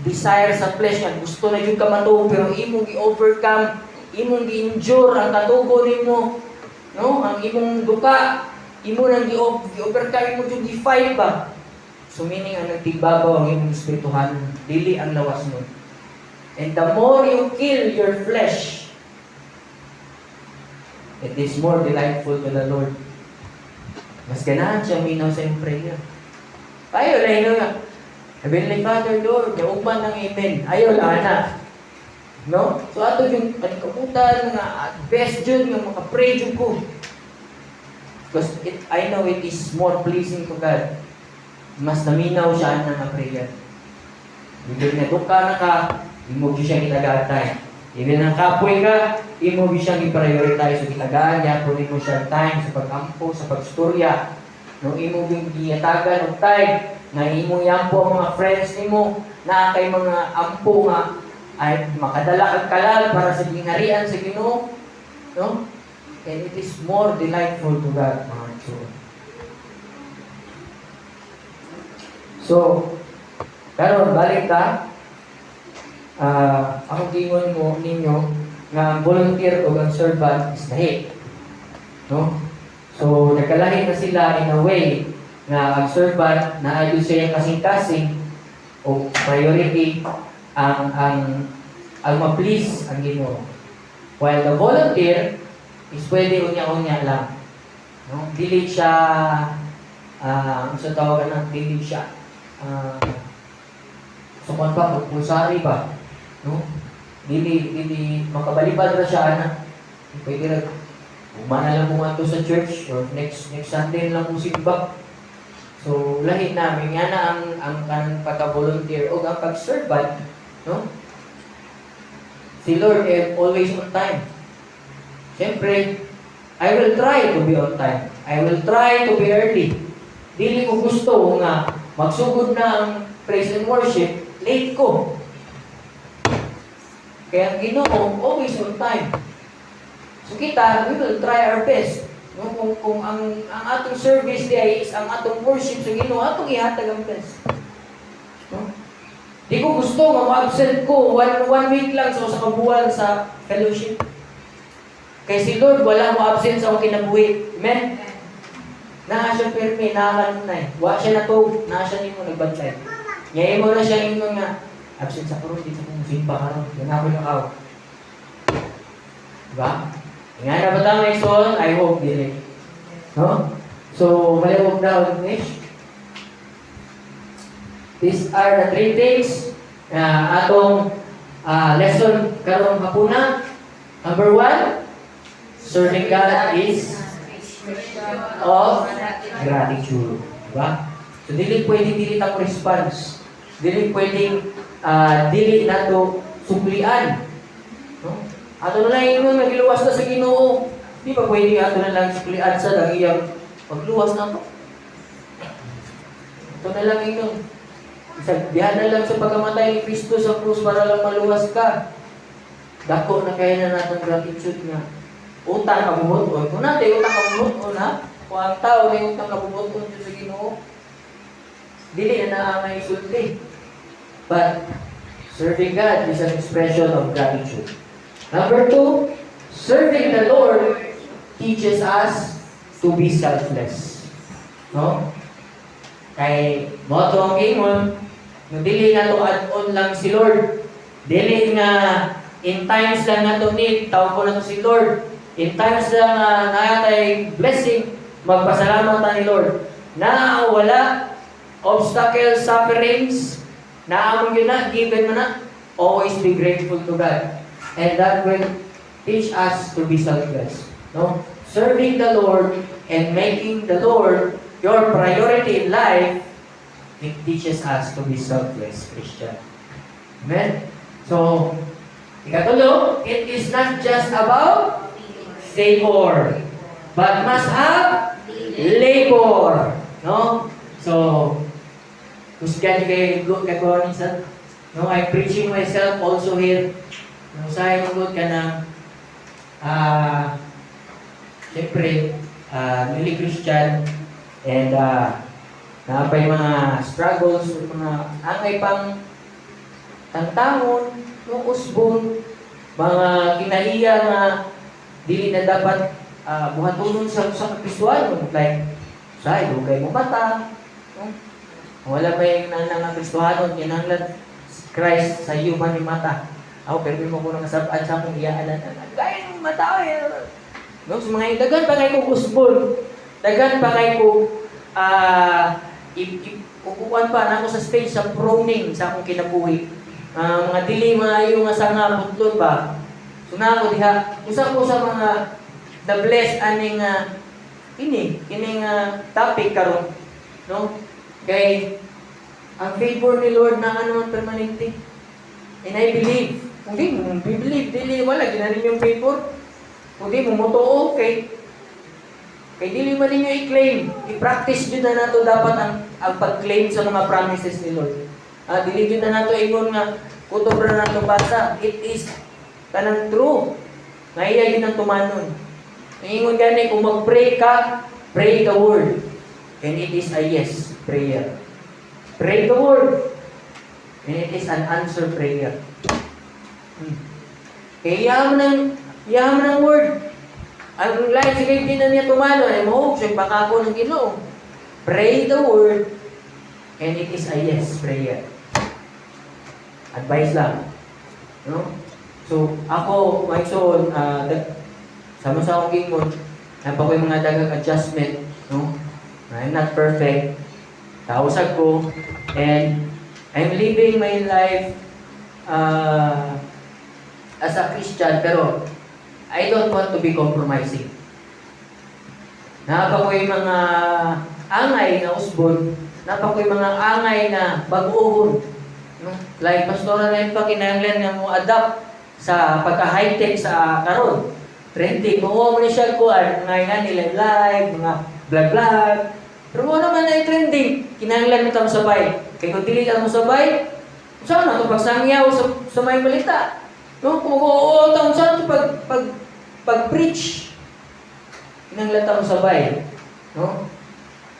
desire sa flesh nga gusto na jud ka matuog, pero imong gi-overcome, imong gi-endure ang katugo nimo, no, ang imong duka, imo nang gi-overcome, imo jud gi-fight ba. So meaning ang nagtigbabaw ang imong espirituhan, dili ang lawas mo. And the more you kill your flesh, it is more delightful to the Lord. Mas ganahan siya minaw sa iyong prayer. Ayaw lang nga, "Heavenly Father, Lord," ya ugman ng amen. Ayaw lang na. No? So ato yung kabutan nga best jud nga maka-pray jud ko. Because I know it is more pleasing to God. Mas naminaw siya na nga prayer. Ibig na duka na ka, imo gyud siya gitagaan time. Ibig na kapoy ka, imo gyud siyang i-prioritize. So gitagaan niya nimo siya time sa pag-ampo, sa pagstorya. No, imo gyud gihatagan og time nga imo yampo ang mga friends nimo na kay mga ampo nga ay makadala kag kalal para sa gingharian sa Ginoo, no? And it is more delightful to God, mga igsoon. So karon balik ta, ako gingon mo ninyo nga ang volunteer o ang servant is lahi, no? So nagkalahi na sila in a way nga ang servant na ayon sa iyang kasing-kasing o priority ang ma-please ang Ginoo. While the volunteer is pwede unya-unya lang. No? Dili siya unsa tawag ana, dili siya so kung pa compulsory ba, no? Dili makabalibad ra siya ana. Pwede ra ugma na lang mo adto sa church or next next Sunday na lang mo simba. So lahi namin nga na ang kanang pagka-volunteer o ang pag-servant, no? Si Lord eh, always on time. Siyempre, I will try to be on time. I will try to be early. Dili ko gusto nga magsugod na ang praise and worship, late ko. Kaya ang Ginoo, always on time. So kita, we will try our best. No, kung ang atong service di ay is ang atong worship sa Ginoo, atong ihatag ang best. No? Di ko gusto nga ma-absent ko one week lang sa usa ka buwan sa fellowship. Kay si Lord wala mo absent sa akong kinabuhi. Amen? Naa siya pirmi, naa kanunay. Wa siya natug, naa siya nimo nagbantay. Nya imo na siya ingon nga absent sa karon, di sa kong simba karon. Yan ako nakaw. Diba? Nga na ba tama, Son? I hope dili. No? So, maliwog na English. These are the three things na atong lesson karong hapuna. Number one, serving God is Of gratitude. Diba? So, dili pwede dili ta response. Dili pwedeng dili nato suplian. No? Ato na lang ingon nga giluwas na sa Ginoo. Di ba pwede ato na lang suplian sa ang iyang pagluwas nato? Ito na lang ingon. Isang diha na lang sa pagkamatay ni Kristo sa krus para lang maluwas ka. Dako na kaya na natong gratitude nga utang kabubut-on. Kung natin utang kabubut-on ha, kung ang tao may utang kabubut-on sa Ginoo, dili na naa may sulti. But serving God is an expression of gratitude. Number two, serving the Lord teaches us to be selfless. No? Kay mao to ang ingon, no, dili na to add-on lang si Lord. Dili nga in times lang nato need, tawag ko na to si Lord. In times lang nga naa tay blessing, magpasalamat ta ni Lord. Na wala obstacles, sufferings, naa man gyud na, given man na, always be grateful to God. And that will teach us to be selfless. No? Serving the Lord and making the Lord your priority in life, it teaches us to be selfless Christian. Amen? So, ikatulo, it is not just about favor, but must have labor. No? So, kusgan kay go kay ko minsan. No, I'm preaching myself also here. No, usahay mo gud ka na siyempre, newly Christian and naa pay mga struggles, mga angay pang tangtangon, no, usbon, mga kinahiya nga dili na dapat buhatonon sa usa ka Kristohanon, like say dugay mo mata, no? Wala pa yung nana nga Kristohanon, kinahanglan Christ sa iyo man ni mata. Ako pero mo ko nang kasab-an sa akong iyaanan, gaya mo mata eh. No, sa mga daghan pa kay ko usbon, daghan pa kay ko ukuan pa nako sa stage sa pruning sa akong kinabuhi. Mga dili maayo nga sanga putlon ba. So na ako diha, usa ko sa mga the blessed aning ini kining topic karon, no? Kay ang favor ni Lord na ano man permanente. And I believe, kung di mo believe, dili wala gina yung favor. Kung di mo motuo kay dili man ninyo i-claim, i-practice jud na nato dapat ang pag-claim sa mga promises ni Lord. Dili jud na nato ingon nga kutob ra nato basa. It is kanang true. Nga iya yun ang tumanon. Ingon gani kung mag-pray ka, pray the word. And it is a yes prayer. Pray the word. And it is an answer prayer. Kaya iyaman ng word. Ang lain sige di na niya tumano ay mo siya baka ng Ginoo. Pray the word and it is a yes prayer. Advice lang. No? So, ako, my soul, sama sa akong gingon, naa pa ko'y mga daghang adjustment, no? I'm not perfect. Tausag ko, and I'm living my life as a Christian, pero I don't want to be compromising. Naa pa ko'y mga angay na usbon, naa pa ko'y mga angay na bag-ohon. No? Like, pastora na yun pa, kinahanglan nga mo adapt sa pagka-high-tech sa karon. Trending, mo mo ni siya kuan, mga nga nila live, mga vlog-vlog. Pero mo naman na yung trending, kinahanglan mo ta sabay. Kay kung dili ka mo sabay, saan na ito pagsangyaw sa may balita? No, kung oo, taon saan ito pag preach? Kinahanglan ta mo sabay. No?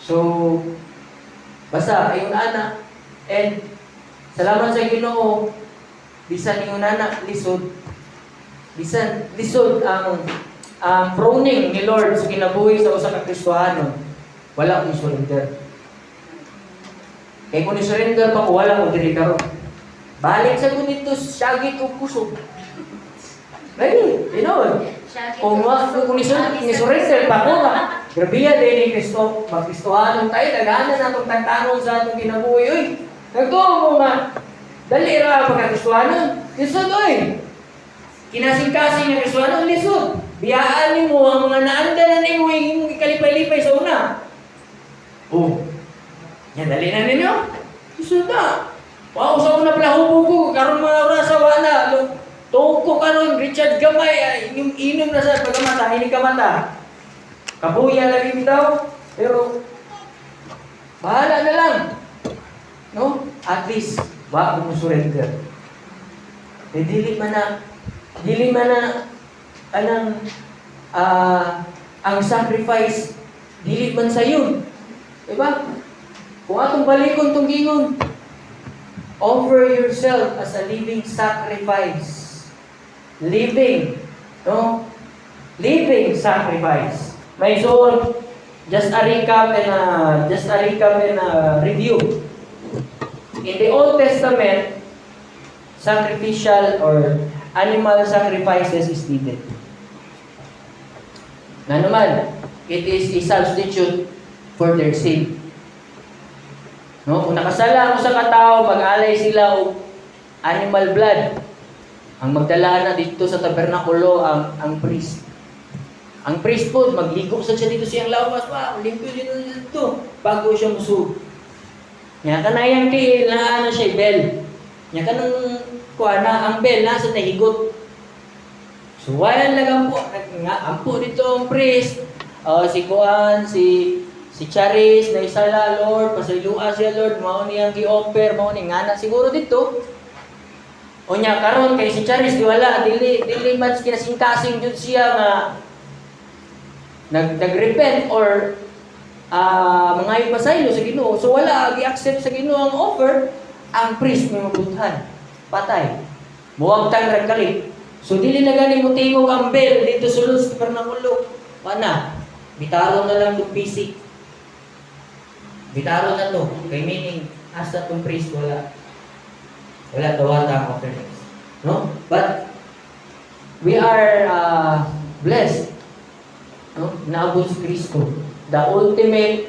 So, basta, ayun ana. And, salamat sa Ginoo, bisan ingon ana lisod, bisan lisod ang pruning ni Lord sa kinabuhi sa usa ka Kristohano, wala akong surrender. Kay kung ni-surrender pa ko, wala ko diri karon. Balik sa ko dito, syagit og kusog. Lagi, tinuod. Kung ni-surrender pa ko, nga, grabe yan din ni Kristo, magkristohanon tayo, daghanan na itong tantangon sa atong kinabuhi. Uy, nagtuo mo nga, dali ra pagka-Kristohanon. Lisod, oy. Kinasing-kasing nga Kristohanon, lisod. Biyaan nimo ang mga naandan na nimo imong ikalipay-lipay sa una. Oh. Yan, dali na ninyo. Susunod na. Wow, sa una pala hubo ko, karon mga orasa wa na. Tuog ko karon Richard Gamay, ay, inom, inom na sa pagkamata, hindi ka mata. Kabuya lagi bitaw, pero bahala na lang. No? At least, wa ko mo surrender. Eh, dili man na, anang, ang sacrifice, dili man sayon. Diba? Kung atong balikon tong gingon, offer yourself as a living sacrifice. Living, no? Living sacrifice. May so, just a recap and a review. In the Old Testament, sacrificial or animal sacrifices is needed. Na naman, it is a substitute for their sin. No? Kung nakasala ang usa ka tawo, mag-alay sila og animal blood. Ang magdala na dito sa tabernakulo ang priest. Ang priest po, magligo sa siya dito siyang lawas, wow, limpyo din dito bago siya musug. Nya kanayang tiil na ano siya bell. Nya kanang kuha na ang bell nasa nahigot. So while nagampo, nga ampo dito ang priest, si Kuan, si Charis, na isala, "Lord, pasayloa siya, Lord, mao niyang gi-offer, mao ni ngana siguro dito." Unya karon kay si Charis di wala, dili man kinasingkasing jud siya nga nag-repent or mga pasaylo sa Ginoo. So wala gi-accept sa Ginoo ang offer, ang priest may mabuthan. Patay. Muwagtang ra kalit. So dili na gani mo tingog ang bell dito sulod sa tabernakulo. Wala. Bitaron na lang tong PC. Bitaron na to. Kay meaning hasta tong priest wala. Wala dawata ang offerings. No? But we are blessed. No? Naabot si Kristo. The ultimate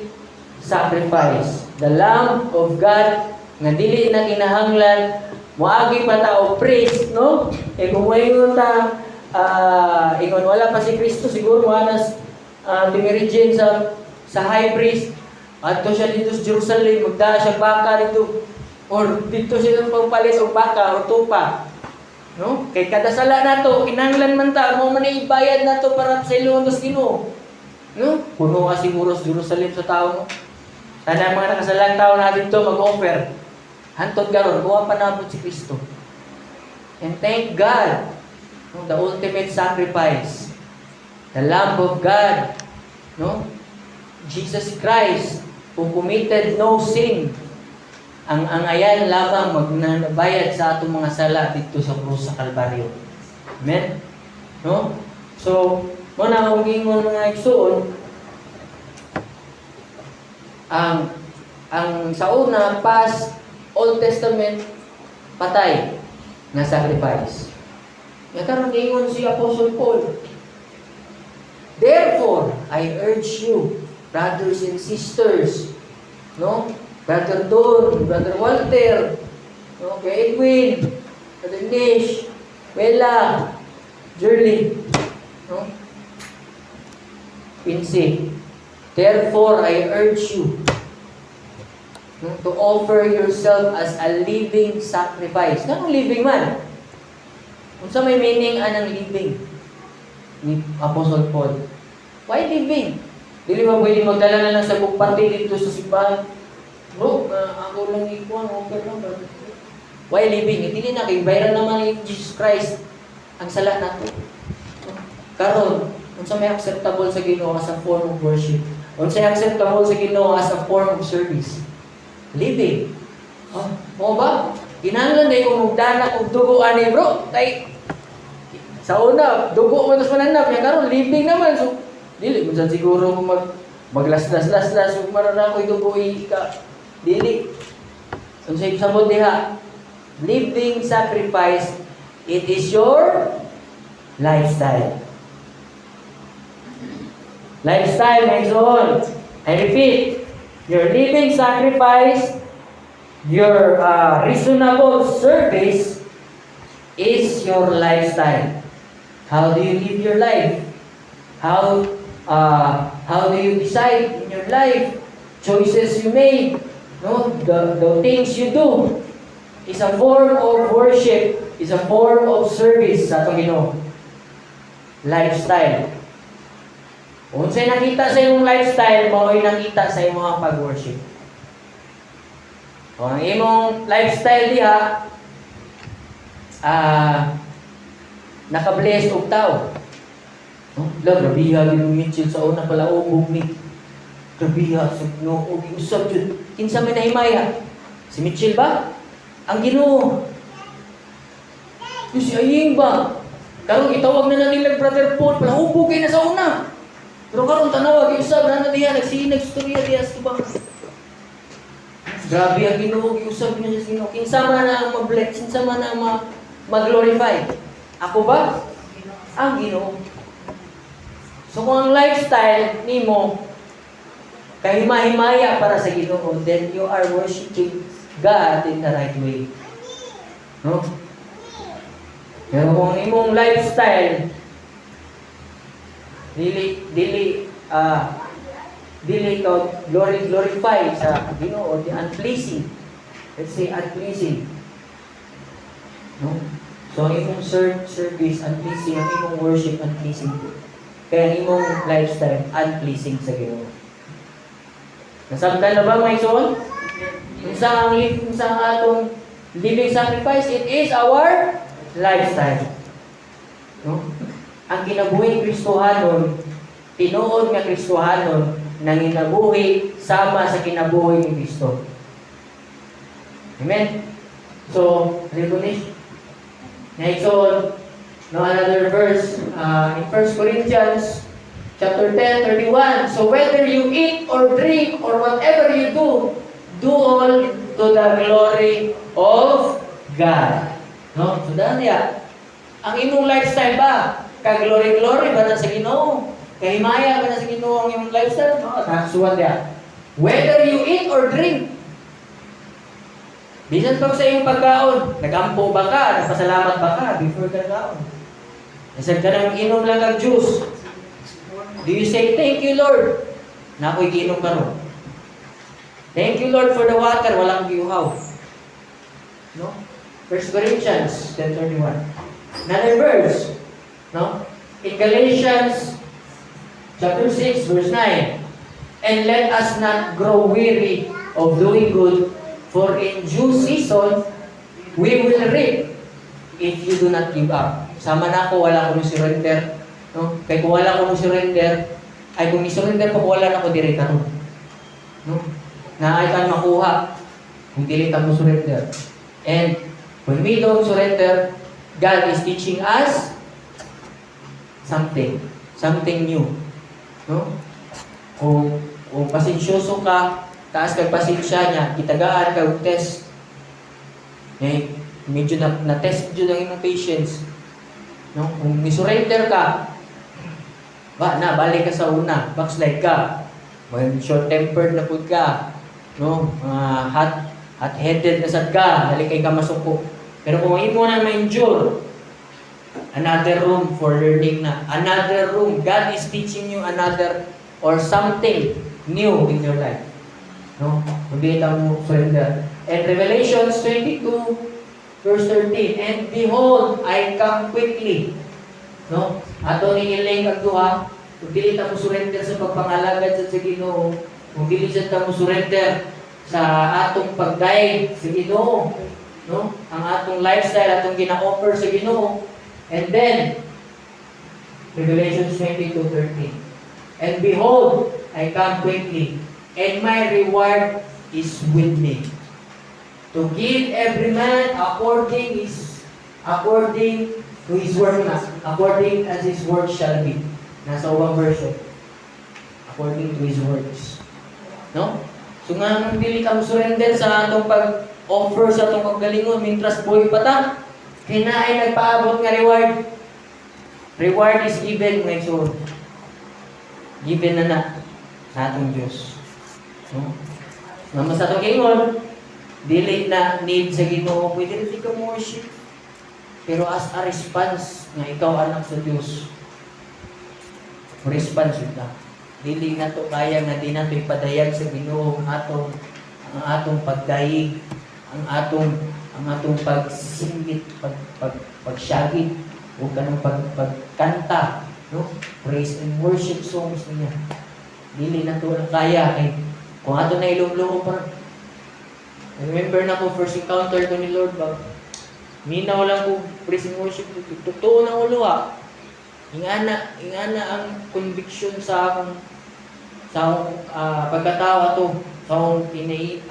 sacrifice. The Lamb of God nga dili na kinahanglan moagi pa ta og priest, no? Eh kung moingon ta, ingon wala pa si Kristo, siguro anas Timirijin sa high priest adto siya dito sa Jerusalem, magdala siya baka dito or dito siya pagpalit og baka or tupa, no? Kay kada sala nato kinahanglan man ta mo man ibayad nato para sa ilong sa Ginoo, no? Puno ka siguro sa Jerusalem sa tao, no? Sana ang mga nakasalang tao na dito mag-offer. Hantod karon, buwa pa nabot si Kristo. And thank God, no, the ultimate sacrifice, the Lamb of God, no? Jesus Christ, who committed no sin, ang ayan lamang magnabayad sa atong mga sala dito sa krus sa Kalbaryo. Amen? No? So, mo na akong giingon, mga igsuon, ang sa una, past Old Testament, patay nga sacrifice. Nga karon giingon si Apostle Paul, "Therefore, I urge you, brothers and sisters," no? Brother Don, Brother Walter, no? Kuya Edwin, Brother Nish, Wela, Jerly, no? Pinsi. "Therefore, I urge you, no, to offer yourself as a living sacrifice." Anong living man? Unsa may meaning anang living ni Apostle Paul? Why living? Dili ba pwede magdala na lang sa bukpati dito sa simbahan? Bro, ako lang ikuan, offer lang. Brother. Why living? Eh, dili na kay bayaran naman ni Jesus Christ ang sala nato. Karon, unsa may acceptable sa Ginoo as a form of worship? Unsa may acceptable sa Ginoo as a form of service? Living. Oh, mo ba? Kinahanglan na kung mugdana og dugo ani, bro. Kay sa una, dugo man tas mananap nya, karon living naman. So dili man sad siguro mo maglaslas-laslas ug marara ko'y dugo ka. Dili. Unsay sabot diha? Living sacrifice, it is your lifestyle. Lifestyle, my soul. I repeat, your living sacrifice, your reasonable service is your lifestyle. How do you live your life? How do you decide in your life? Choices you make, no? The things you do is a form of worship, is a form of service sa atong Ginoo. Lifestyle. Unsay nakita sa imong lifestyle, mao'y nakita sa imong pag-worship. Kung ang imong lifestyle diha naka-bless og tao. Oh, la, grabiha gyud yung Mitchell sa una pala ubog ni. Grabiha sa Ginoo giusab jud. Kinsa may nahimaya? Si Mitchell ba? Ang Ginoo. Yung si Aying ba? Karon gitawag na na nila Brother Paul, pala hubog kay na sa una. Pero karon tanawa giusab na na diha, nagsinag storya diha sa tubang. Grabe ang Ginoo, giusab niya sa Ginoo. Kinsa man ang ma-bless, kinsa man ang mag-glorify? Ako ba? Ang Ginoo. So kung ang lifestyle nimo kahima-himaya para sa Ginoo, then you are worshiping God in the right way. No? Pero kung ang imong lifestyle dili dili ah dili ka glorify sa Ginoo, the unpleasing. Let's say unpleasing. No? So ang imong service unpleasing, ang imong worship unpleasing. Kaya ang imong lifestyle unpleasing sa Ginoo. Nasabtan na ba, mga igsoon? Unsa ang atong living sacrifice? It is our lifestyle. No? Ang kinabuhi Kristohanon, tinuod nga Kristohanon, nanginabuhi sama sa kinabuhi ni Kristo. Amen? So, recognition. Next on, no, another verse in 1 Corinthians chapter 10, 31. "So whether you eat or drink or whatever you do, do all to the glory of God." No? So daan niya. Ang imong lifestyle ba? Ka-glory-glory ba na sa Ginoo? Kahimaya ba na sa Ginoo ang imong lifestyle? No, nakasuwat niya. Whether you eat or drink. Bisan pag sa iyong pagkaon, nagampo ba ka? Nagpasalamat ba ka before ka nakaon? Bisan ka nang inom lang kag juice. Do you say, "Thank you, Lord, na ako'y giinom karon. Thank you, Lord, for the water, walang giuhaw"? No? 1 Corinthians 10:31. Another verse. No? In Galatians chapter 6, verse 9. "And let us not grow weary of doing good, for in due season we will reap if you do not give up." Sama na ako, wala ko surrender. No? Kay kung wala ko mo surrender, ay kung ni-surrender ko, wala na ko diri karon. No? Na ay kan makuha kung dili ta mo surrender. And when we don't surrender, God is teaching us something, something new. No? Kung pasensyoso ka, taas kag pasensya niya, gitagaan ka og test. Eh, medyo na-test jud ang imong patience. No? Kung ni-surrender ka, ba na balik ka sa una, backslide ka. Maging short-tempered na pud ka. No? Mga hot-headed na sad ka, dali kay ka masuko. Pero kung imo na ma-endure, another room for learning na. Another room. God is teaching you another or something new in your life. No? Hindi ta mo surrender. And Revelations 22 verse 13, "And behold, I come quickly." No? Ato ni i-link ang duha, kung dili ta mo surrender sa pagpangalagad sa Ginoo, kung dili sa ta mo surrender sa atong pag-guide sa Ginoo, no? Ang atong lifestyle atong gina-offer sa Ginoo. And then Revelations 22:13. "And behold, I come quickly, and my reward is with me, to give every man according to his work na, according as his work shall be." Nasa ubang version. According to his works. No? So nga nung dili ka mo surrender sa atong pag-offer sa atong paggalingon mintras buhi pa ta, kay naay nagpaabot nga reward. Reward is given, mga igsoon. Given na na sa atong Diyos. No? Nga sa atong ingon, dili na need sa Ginoo, pwede rin ka mo worship. Pero as a response nga ikaw anak sa Diyos, Response jud ta. Dili nato kaya nga di nato ipadayag sa Ginoo ang atong pagdayeg, ang atong pagsinggit, pag pagsyagit o kanang pagkanta, no? Praise and worship songs niya. Dili nato na kaya kay kung ato na ilumlum pa. Remember na ko first encounter ko ni Lord ba? Minaw lang ko praise and worship, totoo na ulo ah. Ingana ang conviction sa akong pagkatao ato, sa akong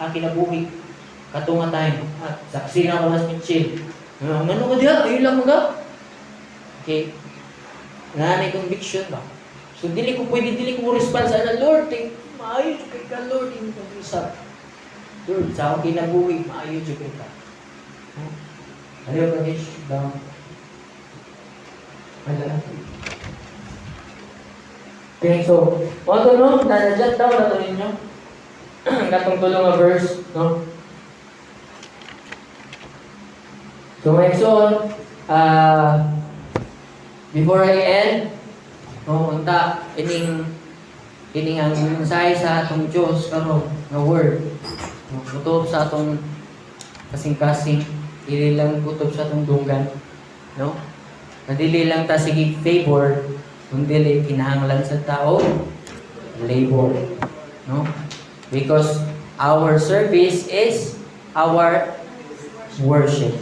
ang kinabuhi kato nga time. Ah, saksi na ako mas Mitchell. Ah, ngano ka diha? Ayun lang mga. Okay. Nga na conviction ba? So dili ko pwede, dili ko mo response ana, "Lord, thank maayo jud kay ka, Lord," imo pag-usap. "Lord, sa akong kinabuhi, maayo jud kay ka." Huh? Ano yung Rakesh? Down. Wala. Okay, so, mao to, no, na-jot down na to ninyo. Katong tulo nga verse, no? So, mga igsoon, before I end, no, unta, ining ang mensahe sa atong Diyos karon nga word. No, kutob sa atong kasing-kasing, dili lang kutob sa atong dunggan, no? Na dili lang ta sige favor, kundi kinahanglan sa tao labor, no? Because our service is our worship.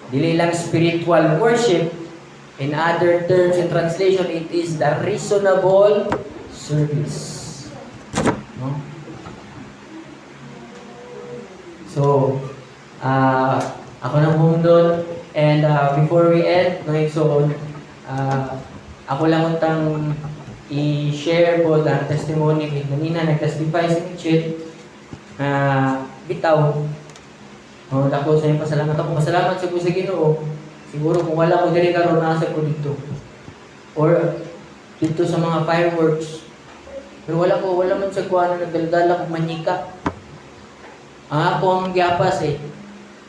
Dili lang spiritual worship, in other terms and translation, it is the reasonable service. No? So, ako nang humdon and before we end, no, so, ako lang untang i-share po ang testimony kay ganina nag-testify si Mitchell na bitaw. Oh, dako sa inyo pasalamat ako. Pasalamat sa ko sa Ginoo. Siguro kung wala ko diri karon, nasa ko dito. Or dito sa mga fireworks. Pero wala ko, wala man sa kuan na nagdaldala ko manika. Ang ako ang giapas eh.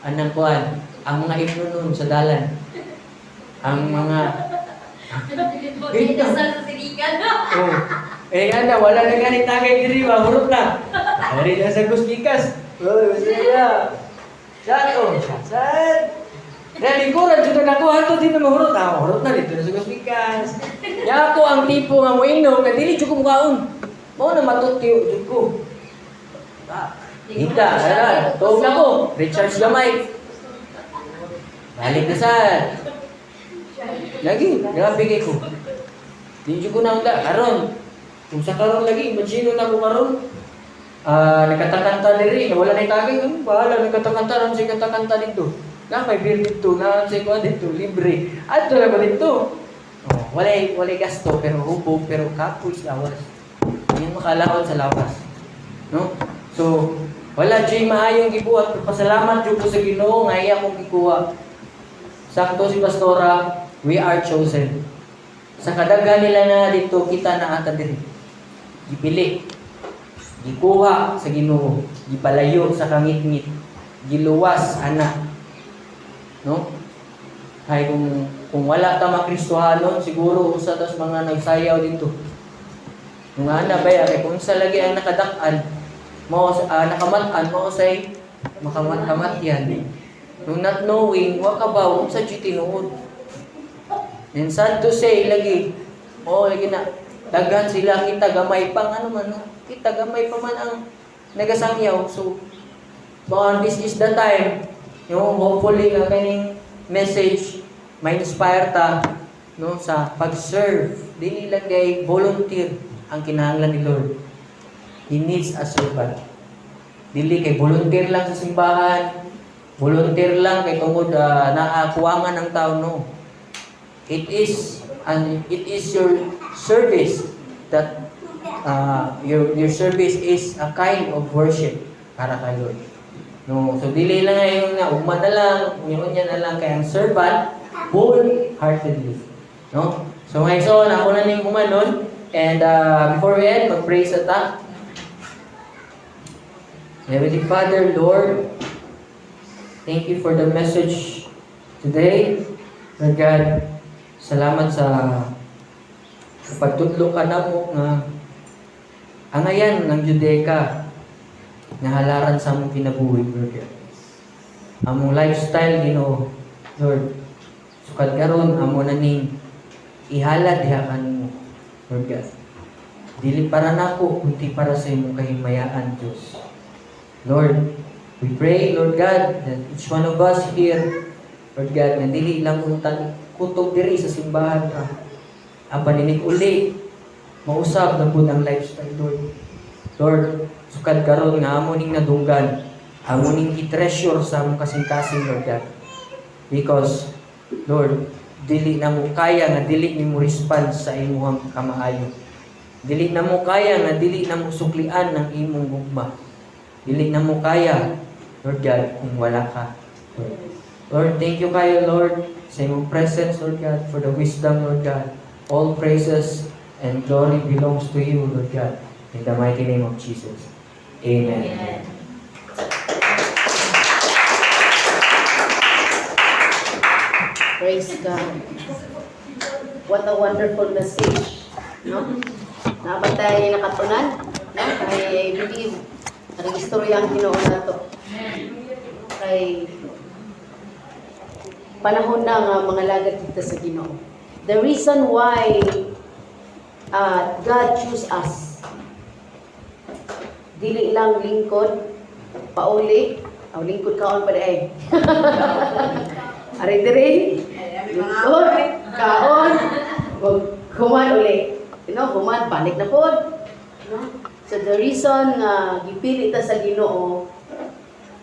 Anang kuan, ang mga himno nun sa dalan. Ang mga Dasal sa silikan. Oh. Eh nga na, wala na ganit tagay diri ba, hurot na. Dari na sa Gustikas. Oh, sige. Saan oh? Saan? Dahil lingkuran, dito na ako, hanto din na mahurot. Ah, hurot na dito na sa Gustikas. Ya ako ang tipo nga moinom, nga dili jud ko mukaon. Mao na matutyo jud ko. Ah, hita, ara, tuog na ko. Recharge gamay. Balik na sa. Lagi, grabe kay ko. Di jud ko na unda karon. Kung sa karon lagi, imagine na ko karon. Ah, nagkatakanta diri, wala na tagay, ano bahala nagkatakanta ron si katakanta dito. Na may beer dito, na si kuan dito, libre. Adto na ko dito. Oh, walay walay gasto pero hubog pero kapoy sa lawas. Yung makalaon sa lawas. No? So, wala jud maayong gibuhat, pero pasalamat jud ko sa Ginoo nga iya akong gikuha. Sakto si Pastora, we are chosen. Sa kadaghan nila na dito, kita na ata diri. Gipili. Gikuha sa Ginoo, gipalayo sa kangitngit, giluwas ana. No? Kay kung wala ta makristohanon, siguro usa tas mga nagsayaw dito. Nung ana ba ya, kay kung sa lagi ang nakadak-an, mao nakamat-an mao say makamat-kamatyan. Nung not knowing, wa ka ba unsa jud tinuod. And sad to say lagi, oh lagi na daghan sila, kita gamay pa ano man, no? Kita gamay pa man ang nagasangyaw. So baka this is the time, yung hopefully nga kaning message may inspire ta, no, sa pag-serve. Dili lang kay volunteer ang kinahanglan ni Lord. He needs a servant. Dili kay volunteer lang sa simbahan, volunteer lang kay tungod naakuwangan ng tao, no. It is your service that your service is a kind of worship para kay Lord. No, so dili lang ngayon nga ugma na lang, unya na lang, kay ang servant wholeheartedly. No? So ngayon, so ako na ning humanon and before we end, mag-pray sa ta. Heavenly Father, Lord, thank you for the message today. Lord God, salamat sa Pagtudlo ka namo nga angayan ng Giudeka nga halaran sa among kinabuhi, Lord God. Among lifestyle, Ginoo, Lord. Sukad karon amo na ning ihalad diha kanimo, Lord God. Dili para nako, kundi para sa imong kahimayaan, Diyos. Lord, we pray, Lord God, that each one of us here, Lord God, nga dili lang unta kutob diri sa simbahan ra. Apan inig uli, mausab na pud ang lifestyle, Lord. Lord, sukad karon nga amo ning nadunggan, amo ning i-treasure sa among kasing-kasing, Lord God. Because, Lord, dili na mo kaya nga dili nimo response sa imong kamaayo. Dili na mo kaya nga dili na mo suklian ng imong gugma. Dili na mo kaya, Lord God, kung wala ka, Lord. Lord, thank you kayo, Lord, sa imong presence, Lord God, for the wisdom, Lord God. All praises and glory belongs to you, Lord God. In the mighty name of Jesus. Amen. Amen. Praise God. What a wonderful message. No? Naa ba tay nakatunan? No? I believe, nag-istorya ang Ginoo nato. Kay panahon na nga mga lagad kita sa Ginoo. The reason why God choose us, dili lang lingkod, pauli, aw lingkod kaon pa eh. Ari diri, lingkod, kaon, wag human uli. Human, balik na pod. No? So the reason nga gipili ta sa Ginoo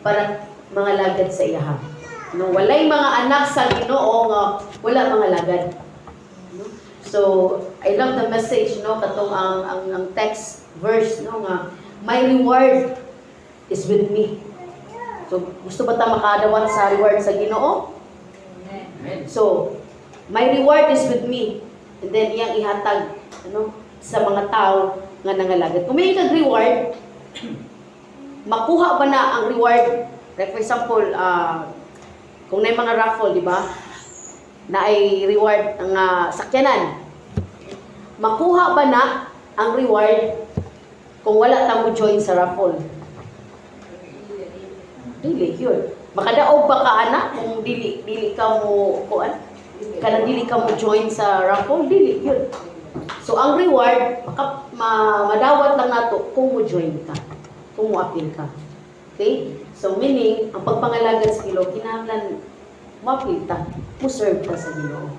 para mga lagad sa iyaha. No, walay mga anak sa Ginoo nga wala mga lagad. No? So I love the message, no, katong ang text verse, no, nga "My reward is with me." So gusto ba ta makadawat sa reward sa Ginoo? Amen. So, "My reward is with me." And then iyang ihatag ano sa mga tao nga nangalagad. Kung may kag reward, makuha ba na ang reward? Like for example, kung na mga raffle, di ba? Na ay reward ang sakyanan. Makuha ba na ang reward kung wala ta mo join sa raffle? Dili yun. Makadaog ba ka ana kung dili dili ka mo kuan? Kanang dili ka mo join sa raffle, dili yun. So ang reward madawat lang nato kung mo join ka, kung mo apil ka. Okay? So meaning, ang pagpangalagad sa Ginoo kinahanglan mo apil ta, mo serve ka sa Ginoo.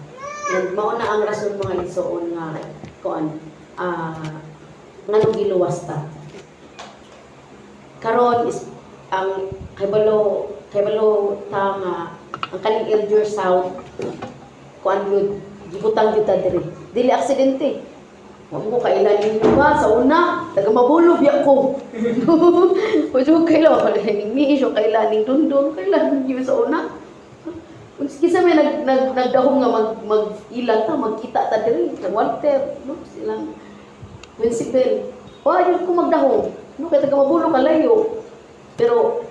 And mao na ang rason, mga igsoon, nga kuan nganong giluwas ta. Karon is ang kabalo kabalo ta nga ang kaning Elder South kuan yun, gibutang gyud ta diri. Dili aksidente. Wa mo kailan ninyo ba sa una, taga Mabolo biya ko. Wa jud kaila ko ning miisyo kailan ning dundon, kailan ninyo sa una. Kinsa may nag, nag nagdahom nga mag mag ila ta, magkita ta diri, sa Walter, no, silang Winsibel. Wa jud ko magdahom. No, kay taga Mabolo kalayo. Pero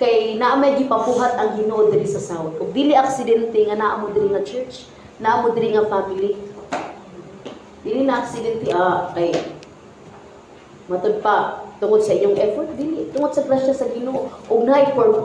kay naa may gipapuhat ang Ginoo diri sa South. Ug dili aksidente nga naa mo diri nga church, naa mo diri nga family. Dili na aksidente kay matud pa tungod sa inyong effort, dili tungod sa grasya sa Ginoo ug naay purpose.